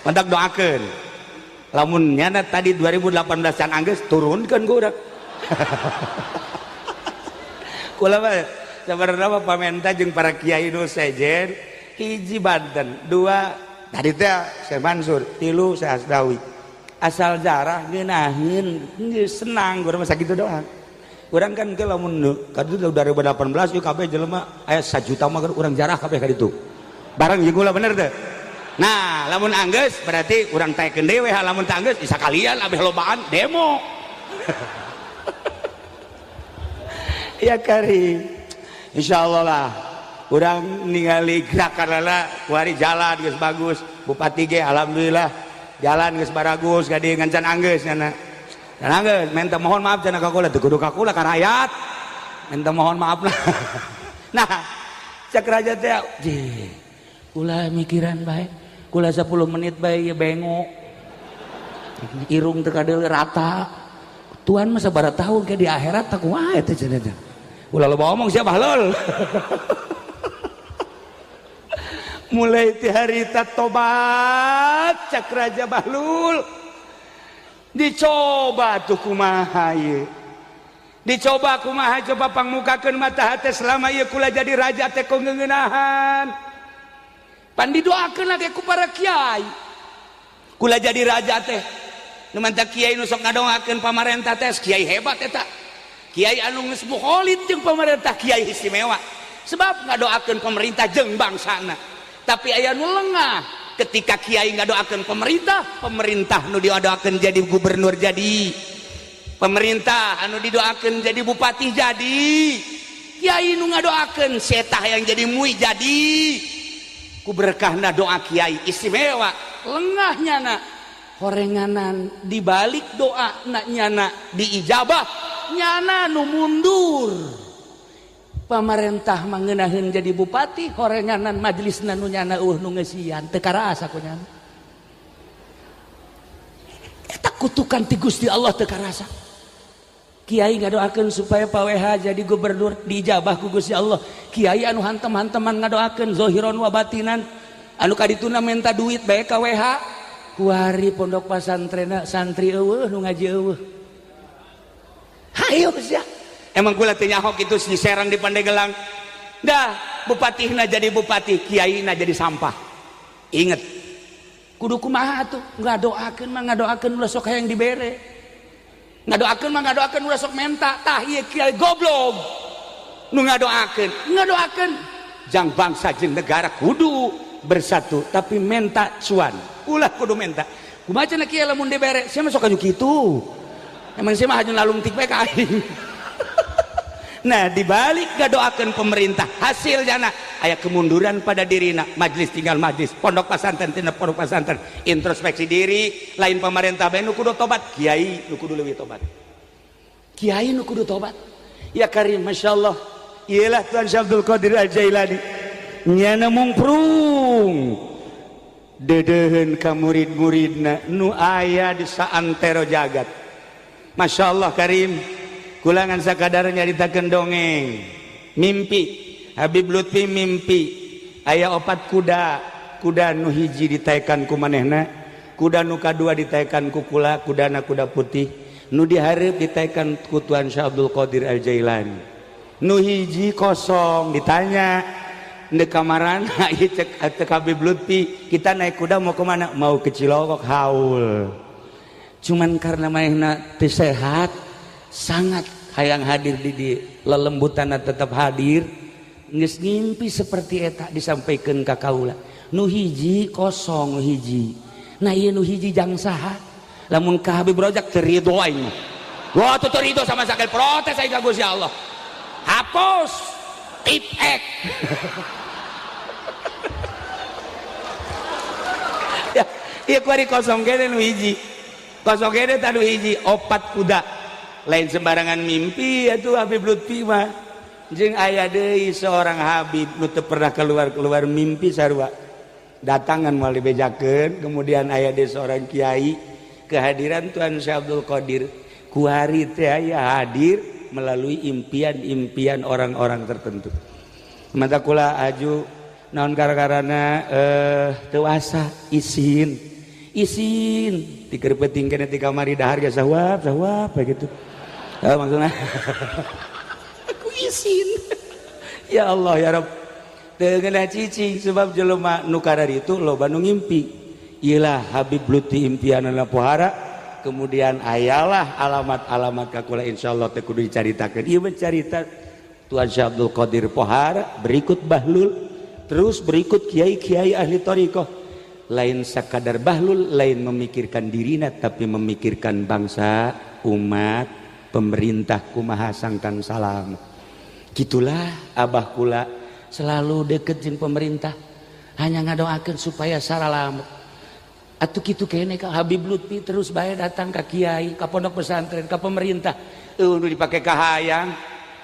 C: Mantak doakeun. Lamun nyana tadi 2018 can anggeus turunkeun ku urang. Kula mah sabarna mah pamenta jeung para kiai nu sejen hiji Banten, dua tadi teh Syekh Mansur, tilu Syekh Asdawi.
A: Asal jarah ngeunaheun geus senang urang mah sakitu doang. Urang kan ke lamun kaditu 2018 ieu kabeh jelema aya 1 juta mah urang jarah kabeh kaditu.
C: Bareng jeung kula bener teh. Nah, lamun anggeus berarti urang taekeun dewe, lamun teu anggeus bisa kalian abeh lobaan demo.
A: Ya kari. Insyaallah lah. Urang ningali gerakan lala kuari jalan geus bagus, bupati ge alhamdulillah jalan geus baragus ka dieu ngan can anggeus nyana. Can anggeus minta mohon maaf cenah ka kula teu kudu ka kula ka rakyat. Minta mohon maaf lah. Nah, cek raja teh jeh kula mikiran bae, kula 10 menit bae ieu bengok. Irung teu kadeuleu rata. Tuan mah sabaraha tahun ke di akhirat tak kumaha teh cenah teh. Ulah loba omong sia Bahlul.
C: Mulai ti harita tobat cak Raja Bahlul. Dicoba tuh kumaha ieu. Dicoba kumaha coba pangmukakeun mata hate selama ieu kula jadi raja teh kok ngeunahan.
A: Pan didoakeun lagi ku para kiai. Kula jadi raja teh. Nu mantap kiai nu sok ngadoakeun pamarentah teh kiai hebat eta. Kiai anu geus mukholid jeung pamarentah kiai istimewa. Sebab ngadoakeun pemerintah jeung bangsana. Tapi aya nu lengah ketika kiai ngadoakeun pemerintah,
C: pemerintah nu didoakeun jadi gubernur jadi, pemerintah anu didoakeun jadi bupati jadi,
A: kiai nu ngadoakeun setah yang jadi mui jadi.
C: Ku berkahna doa kiai istimewa.
A: Lengah nyana horenganan dibalik doa na nyana diijabah nyana nu mundur. Pamarentah mangenaheun jadi bupati horenganan majelisna nu nyana eueuh nu ngeusian teu karasa ku nyana. Eta kutukan ti Gusti Allah teu karasa. Kiai ngadoakeun supaya Pak WH jadi gubernur diijabah ku Gusti Allah. Kiai anu hantem-hanteman ngadoakeun zahiron wa batinan anu kadituna menta duit bae ka WH. Kuari pondok pasantrenna santri eueuh nu ngaji eueuh.
C: Hayu sia. Emang kula teu nyaho kitu di Serang di Pandegelang. Dah bupatihna jadi bupati, kiaina jadi sampah. Inget.
A: Kudu kumaha atuh? Ngadoakeun mah ngadoakeun ulah sok hayang dibere. Ngadoakeun mah ngadoakeun ulah sok menta. Tah ieu kiai goblok.
C: Nu ngadoakeun, ngadoakeun jang bangsa jeung negara kudu bersatu, tapi menta cuan. Ulah kudu menta.
A: Kumaha cenah kiai lamun dibere? Sia mah sok anu kitu. Emang sia mah haju lalungtik bae ka aing.
C: Nah dibalik gadoakan pemerintah hasil jana aya kemunduran pada dirina, majelis tinggal majelis, pondok pesantren tina pondok pesantren, introspeksi diri, lain pemerintah bae nu kudu tobat, kiai nu kudu leuwih tobat,
A: kiai nu kudu tobat.
C: Ya karim, masya Allah, iyalah Tuan Syekh Abdul Qadir Al-Jailani nyana mungprung dedeuheun ka murid-muridna nu aya di saantero jagat. Masya Allah karim. Kulangan sakadar nyaritakeun dongeng mimpi Habib Lutfi mimpi
A: aya opat kuda. Kuda nu hiji ditaekan ku manehna, kuda nu kadua ditaekan ku kula, kudana kuda putih. Nu dihareup ditaekan ku Tuan Syekh Abdul Qadir Al Jailani. Nu hiji kosong ditanya ndek kamarana ieu cek Habib Lutfi, kita naik kuda mau kemana? Mau ke Cilongok haul. Cuman karena manehna teu sehat sangat hayang hadir di lelembutanna tetap hadir, geus ngimpi seperti eta disampaikan ka kaula. Nu hiji kosong hiji. Nah ieu nu hiji jang saha? Lamun ka Habib Rojak teu ridho aing. Wah teu ridho sama sakali protes aing ka Gusti Allah. Hapus tipek. Ya, ieu kuari kosong kene nu hiji. Kosong kene tah nu hiji opat kuda. Lain sembarangan mimpi atuh Habib Lutfi mah. Jeung aya deui seorang habib nu teu pernah keluar-keluar mimpi sarua. Datangan moal dibejakeun, kemudian aya deui seorang kiai kehadiran Tuan Syekh Abdul Qadir kuari teh aya hadir melalui impian-impian orang-orang tertentu. Mata kula aju naon gara-garana teu asa isin. Isin tikeur peuting keneh ti kamari dahar ge sawap sawap gitu. Maksudna aku isin. Ya Allah ya Rabb. Teu ngeunah cicing sebab jelema nu kararitu loba nu ngimpi. Iyalah Habib Lutfi impianna pohara, kemudian ayalah alamat-alamat ka kula insyaallah teh kudu dicaritakeun. Ieu mah carita Tuan Syekh Abdul Qadir pohara, berikut Bahlul, terus berikut kiai-kiai ahli thariqah. Lain sakadar Bahlul, lain memikirkan dirina tapi memikirkan bangsa, umat, pemerintah kumaha sangkan salam. Gitulah abah kula selalu deket jeung pemerintah, hanya ngadoakeun supaya saralamet. Atuh kitu kene ka Habib Lutfi terus bae datang ka kiai, ka pondok pesantren, ka pemerintah. Eueuh nu dipake kahayang,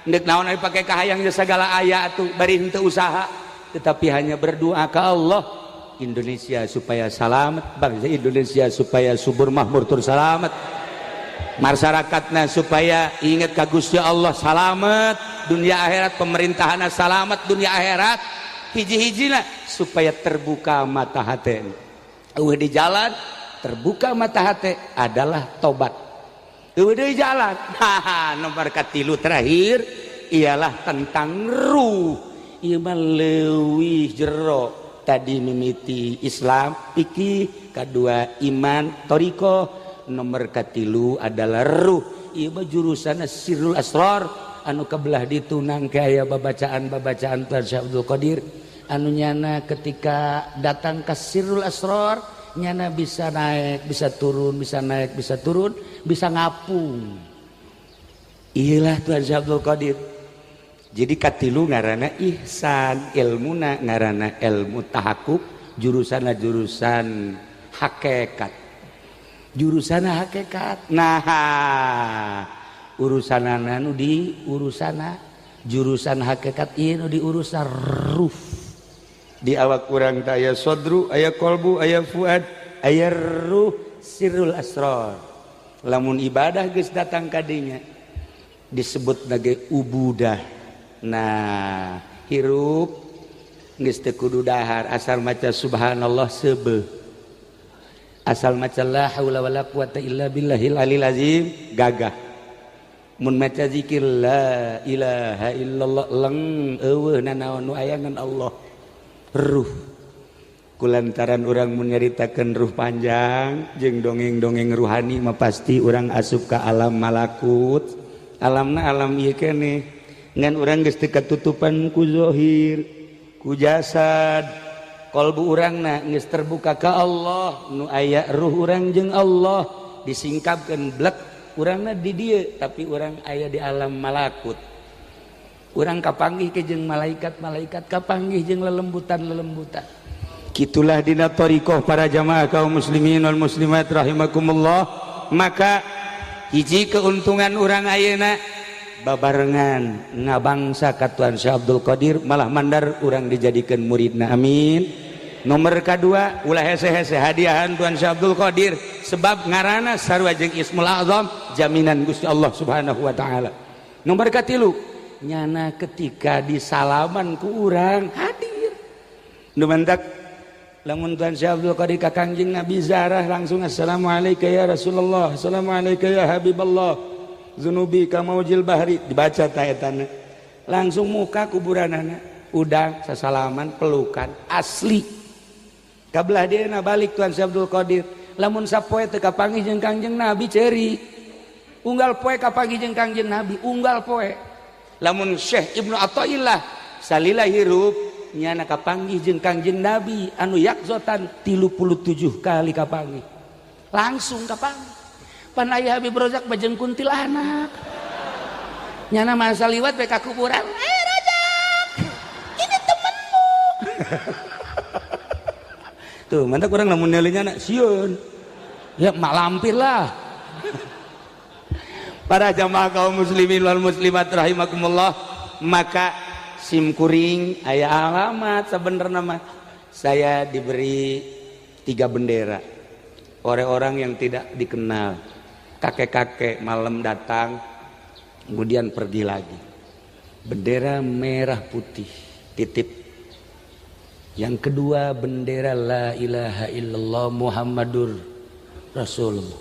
A: ndek naon dipake kahayang geus sagala aya atuh bari henteu usaha, tetapi hanya berdoa ka Allah Indonesia supaya selamat, bangsa Indonesia supaya subur makmur tur selamat. Masyarakatna supaya ingat ka Gusti Allah selamat, dunia akhirat pemerintahanna selamat dunia akhirat. Hiji-hijina supaya terbuka mata hati. Eueuh di jalan terbuka mata hati adalah tobat. Eueuh di jalan. Haha, nomor katilu terakhir ialah tentang ruh. Ieu mah leuwih jero. Tadi mimiti Islam, fikih, kedua iman, thariqah, nomor katilu adalah ruh. Ieu mah jurusanna sirrul asrar anu kebelah ditunang ka aya babacaan-babacaan Tuan Syekh Abdul Qadir. Anu nyana ketika datang ke sirrul asrar nyana bisa naik, bisa turun, bisa naik, bisa turun, bisa ngapung. Iyalah Tuan Syekh Abdul Qadir. Jadi katilu ngarana ihsan, ilmuna ngarana ilmu tahakuk, jurusanna jurusan hakikat. Jurusanna hakikat. Nah, urusanana nu di urusana jurusan hakikat ieu nu di urusan ruh. Di awak urang teh aya sodru, aya kolbu, aya fuad, aya ruh, sirrul asrar. Lamun ibadah geus datang kadinya disebut nage ubudah. Nah, hirup geus teu kudu dahar asal maca subhanallah seubeuh. Asal maca la haula wala quwata illa billahil alil azim gagah. Mun maca zikir la ilaha illallah leng eueuh nanaon nu aya ngan Allah. Ruh kulantaran urang mun nyaritakeun ruh panjang jeung dongeng-dongeng ruhani mah pasti urang asup ka alam malakut. Alamna alam ieu keneh ngan urang geus teu katutupan ku zahir ku jasad. Kalbu urangna geus terbuka ka Allah, nu aya ruh urang jeung Allah disingkapkeun blek urangna di dieu tapi urang aya di alam malakut. Urang kapanggih ke jeung malaikat-malaikat, kapanggih jeung lelembutan-lelembutan. Kitulah dina thariqah para jamaah kaum muslimin wal muslimat rahimakumullah. Maka hiji keuntungan urang ayeuna babarengan ngabangsa ka Tuan Syekh Abdul Qadir malah mandar urang dijadikeun muridna, amin. Nomor kadua ulah hese-hese hadiahan Tuan Syekh Abdul Qadir sebab ngaranna sarua jeung Ismul Azam jaminan Gusti Allah Subhanahu wa taala. Nomor katilu nyana ketika disalaman ku urang hadir. Nu mantak lamun Tuan Syekh Abdul Qadir ka Kangjeng Nabi zarah langsung, "Assalamualaikum ya Rasulullah, assalamualaikum ya Habiballah, zunubi kamaujil bahri," dibaca ta etana langsung muka kuburanana, udah sasalaman, pelukan asli. Kabelah dia balik Tuan Syekh Abdul Qadir, lamun sapoe teu kapanggih jeung Kangjeng Nabi ceurik, unggal poe kapanggih jeung Kangjeng Nabi, unggal poe. Lamun Syekh Ibnu Athaillah salila hirup nyana kapanggih jeung Kangjeng Nabi anu yakzotan 37 kali kapanggih, langsung kapanggih. Pan aya Habib Rozak bajeng kuntilanak, nyana masa liwat we ka kuburan, "Eh Rozak, ini temenmu." Tuh mantap, kurang lamun nyalinya anak sieun ya mak lampir lah. Para jamaah kaum muslimin wal muslimat rahimakumullah, maka sim kuring aya alamat. Sebenarnya mah saya diberi tiga bendera oleh orang yang tidak dikenal, kakek-kakek malam datang kemudian pergi lagi. Bendera merah putih titip, yang kedua bendera la ilaha illallah Muhammadur Rasulullah,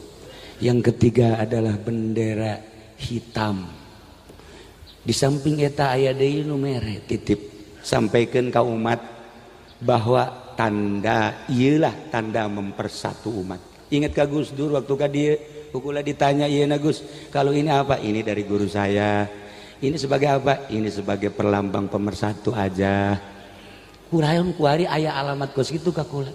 A: yang ketiga adalah bendera hitam. Di samping eta aya deui nu mere titip, sampaikan ke umat bahwa tanda iyalah tanda mempersatu umat. Ingat ka Gus Dur waktu ka dieu kukula ditanya, "Iya Gus, kalau ini apa?" "Ini dari guru saya." "Ini sebagai apa?" "Ini sebagai perlambang pemersatu aja." Kurayon kuari aya alamat kos gitu ka kula.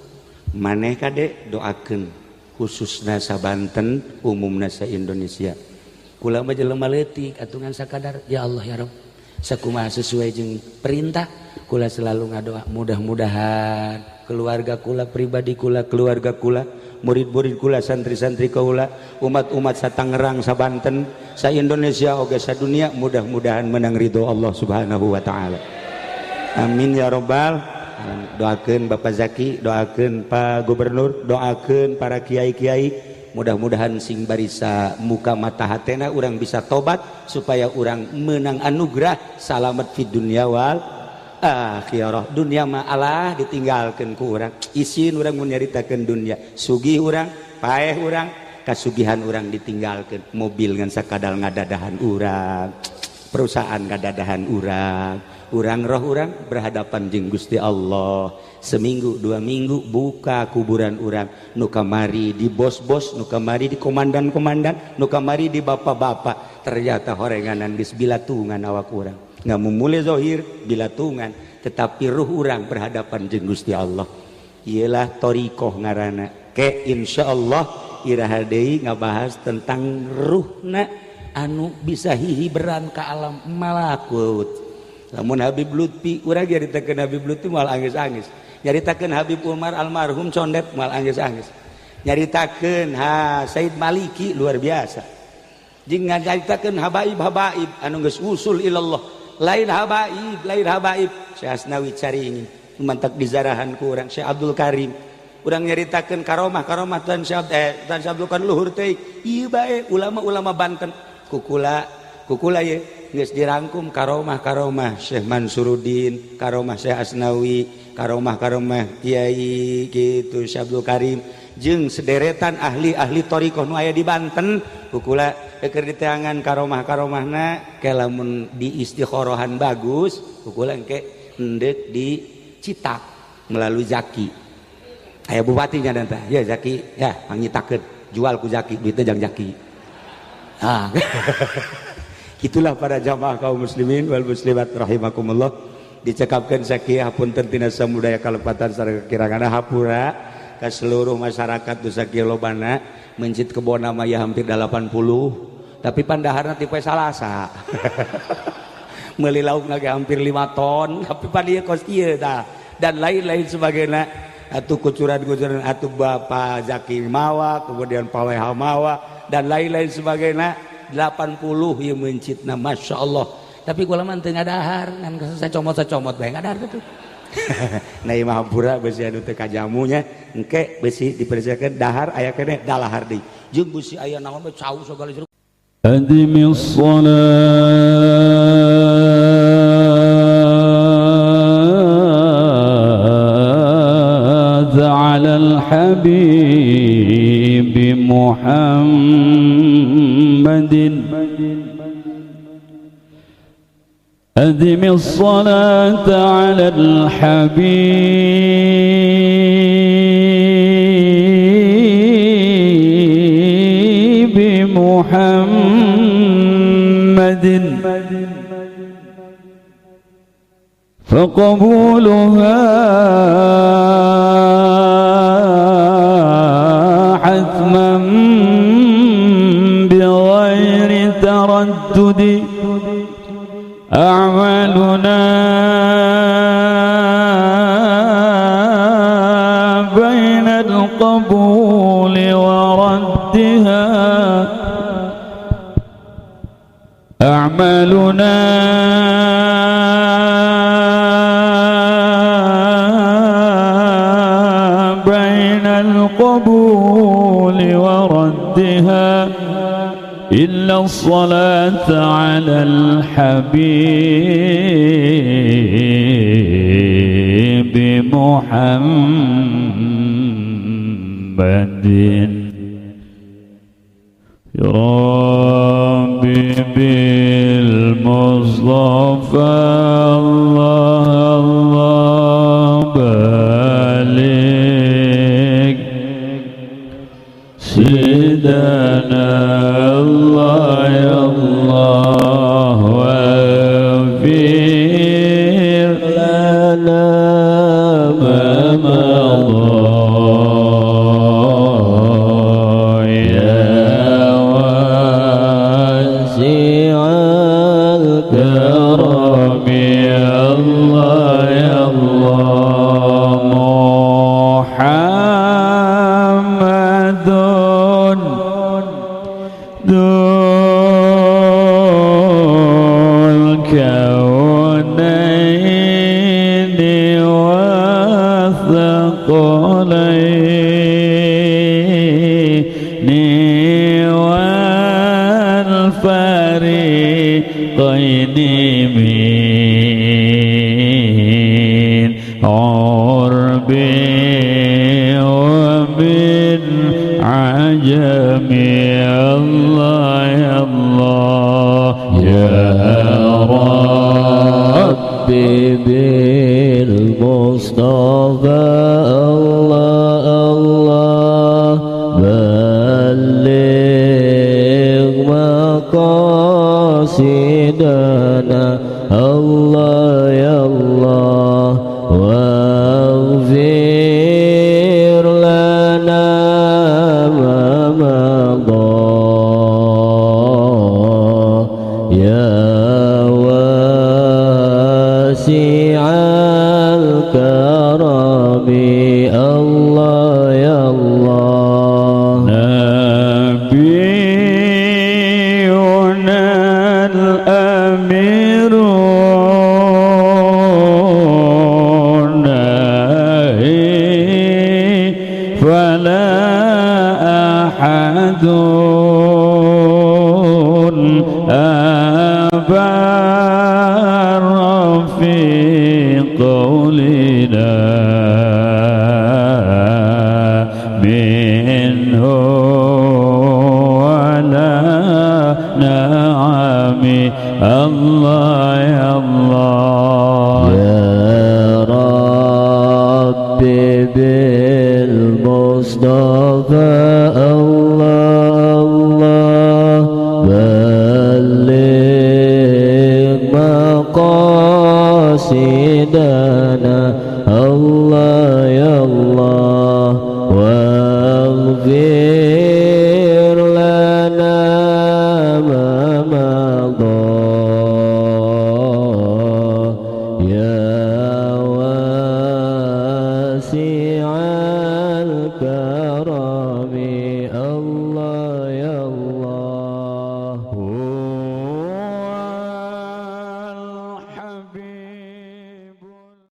A: Maneh kade doakeun khususna sa Banten, umumna sa Indonesia. Kula mah jelema leutik atuh, ngan sakadar ya Allah ya Rabb, sakumaha sesuai jeung perintah kula selalu ngadoa, mudah-mudahan keluarga kula, pribadi kula, keluarga kula, murid-murid kula, santri-santri kula, umat-umat sa Tangerang, sa Banten, sa Indonesia oge sa dunia, mudah-mudahan menang ridho Allah Subhanahu wa taala. Amin ya robbal. Doakeun Bapak Zaki, doakeun Pak Gubernur, doakeun para kiai-kiai, mudah-mudahan sing barisa muka mata hatena urang bisa tobat supaya urang menang anugerah salamet di dunia wal akhirah. Dunia mah Allah ditinggalkan ku urang, isin urang mun nyaritakeun dunia. Sugih urang, paeh urang, kasugihan urang ditinggalkan, mobil ngan sakadal ngadadahan urang, perusahaan ngadadahan urang, urang roh urang berhadapan jeung Gusti Allah. Seminggu 2 minggu buka kuburan urang, nu kamari di bos-bos, nu kamari di komandan-komandan, nu kamari di bapak-bapak, ternyata horenganan geus bilatungan awak urang. Nggak memulai zohir bilatungan, tetapi ruh urang berhadapan jeung Gusti Allah. Ialah torikoh ngarana ke insya Allah iraha deui ngabahas tentang ruhna anu bisa hihiberan ke alam malakut. Lamun Habib Lutfi, urang nyaritakeun Habib Lutfi moal angis-angis, nyaritakeun Habib Umar almarhum condet moal angis-angis, nyaritakeun ha Said Maliki luar biasa, jeung nyaritakeun habaib-habaib anu geus usul ilallah, lain habaib, lain habaib Syekh Asnawi Caringin mantak dizarahan ku urang, Syekh Abdul Karim, urang nyaritakeun karomah karomah Tuan Syekh Tuan Syekh Abdul Karim luhur teh ieu bae. Ulama-ulama Banten kukula kukula ye geus dirangkum karomah karomah Syekh Mansuruddin, karomah Syekh Asnawi, karomah karomah Kiai gitu Syekh Abdul Karim jeung sederetan ahli-ahli thariqah nu aya di Banten. Kukula keur diteangan karomah karomahna ke lamun di istikhorohan bagus, kukula engke endek dicitak melalui Zaki. Aya bupatinya dan tah ya Zaki ya mangnyitakeun, jual ku Zaki, duitnya jang Zaki. Ah, itulah para jamaah kaum muslimin wal muslimat rahimakumullah. Dicekapkan sakieu, hapunten tina samudaya kalepatan sareng kekirangan, hapura ka seluruh masyarakat nu sakieu lobana. Mencit kebon mah ya hampir 80, tapi pandaharna tipe Salasa, meuli lauk lagi hampir 5 ton, tapi pan ieu kos ieu tah dan lain-lain sebagainya. Atuh kucuran-kucuran atuh Bapak Zaki mawa, kemudian Pak WH mawa dan lain-lain sebagainya. 80 ieu mencitna, Masya Allah, tapi kula mah teu ngadahar, ngan saya comot-comot bae ngadahar tuh. Nah, ieu mah hampura besi anu teu kajamunya, engke besi dipersiapkeun dahar aya keneh dalahar deui jeung besi aya naon we cau sagala jeruk.
B: أدم الصلاة. الحبيب محمد أدم الصلاة على الحبيب محمد فقبولها حتما بغير تردد أعمالنا بين القبول وردها أعمالنا بين القبول وردها إلا الصلاة على الحبيب محمد ربي بالمصطفى الله الله بلغ سيدنا الله يا الله واغفر لنا ما مضى يا واسع الكرم يا الله يا الله محمد ذو الكونين والثقلين والفريقين من عرب ومن عجم الله يا الله يا ربي بالمصطفى الله الله بلغ مقاصدنا الله يا الله واغفر لنا ما مضى يا واسع الكرم الله يا الله نبينا الأمير فلا أحد أبر في قولنا منه ولا نعم الله يا الله يا ربي بالمصطفى الله الله بلغ مقاصدنا الله يا الله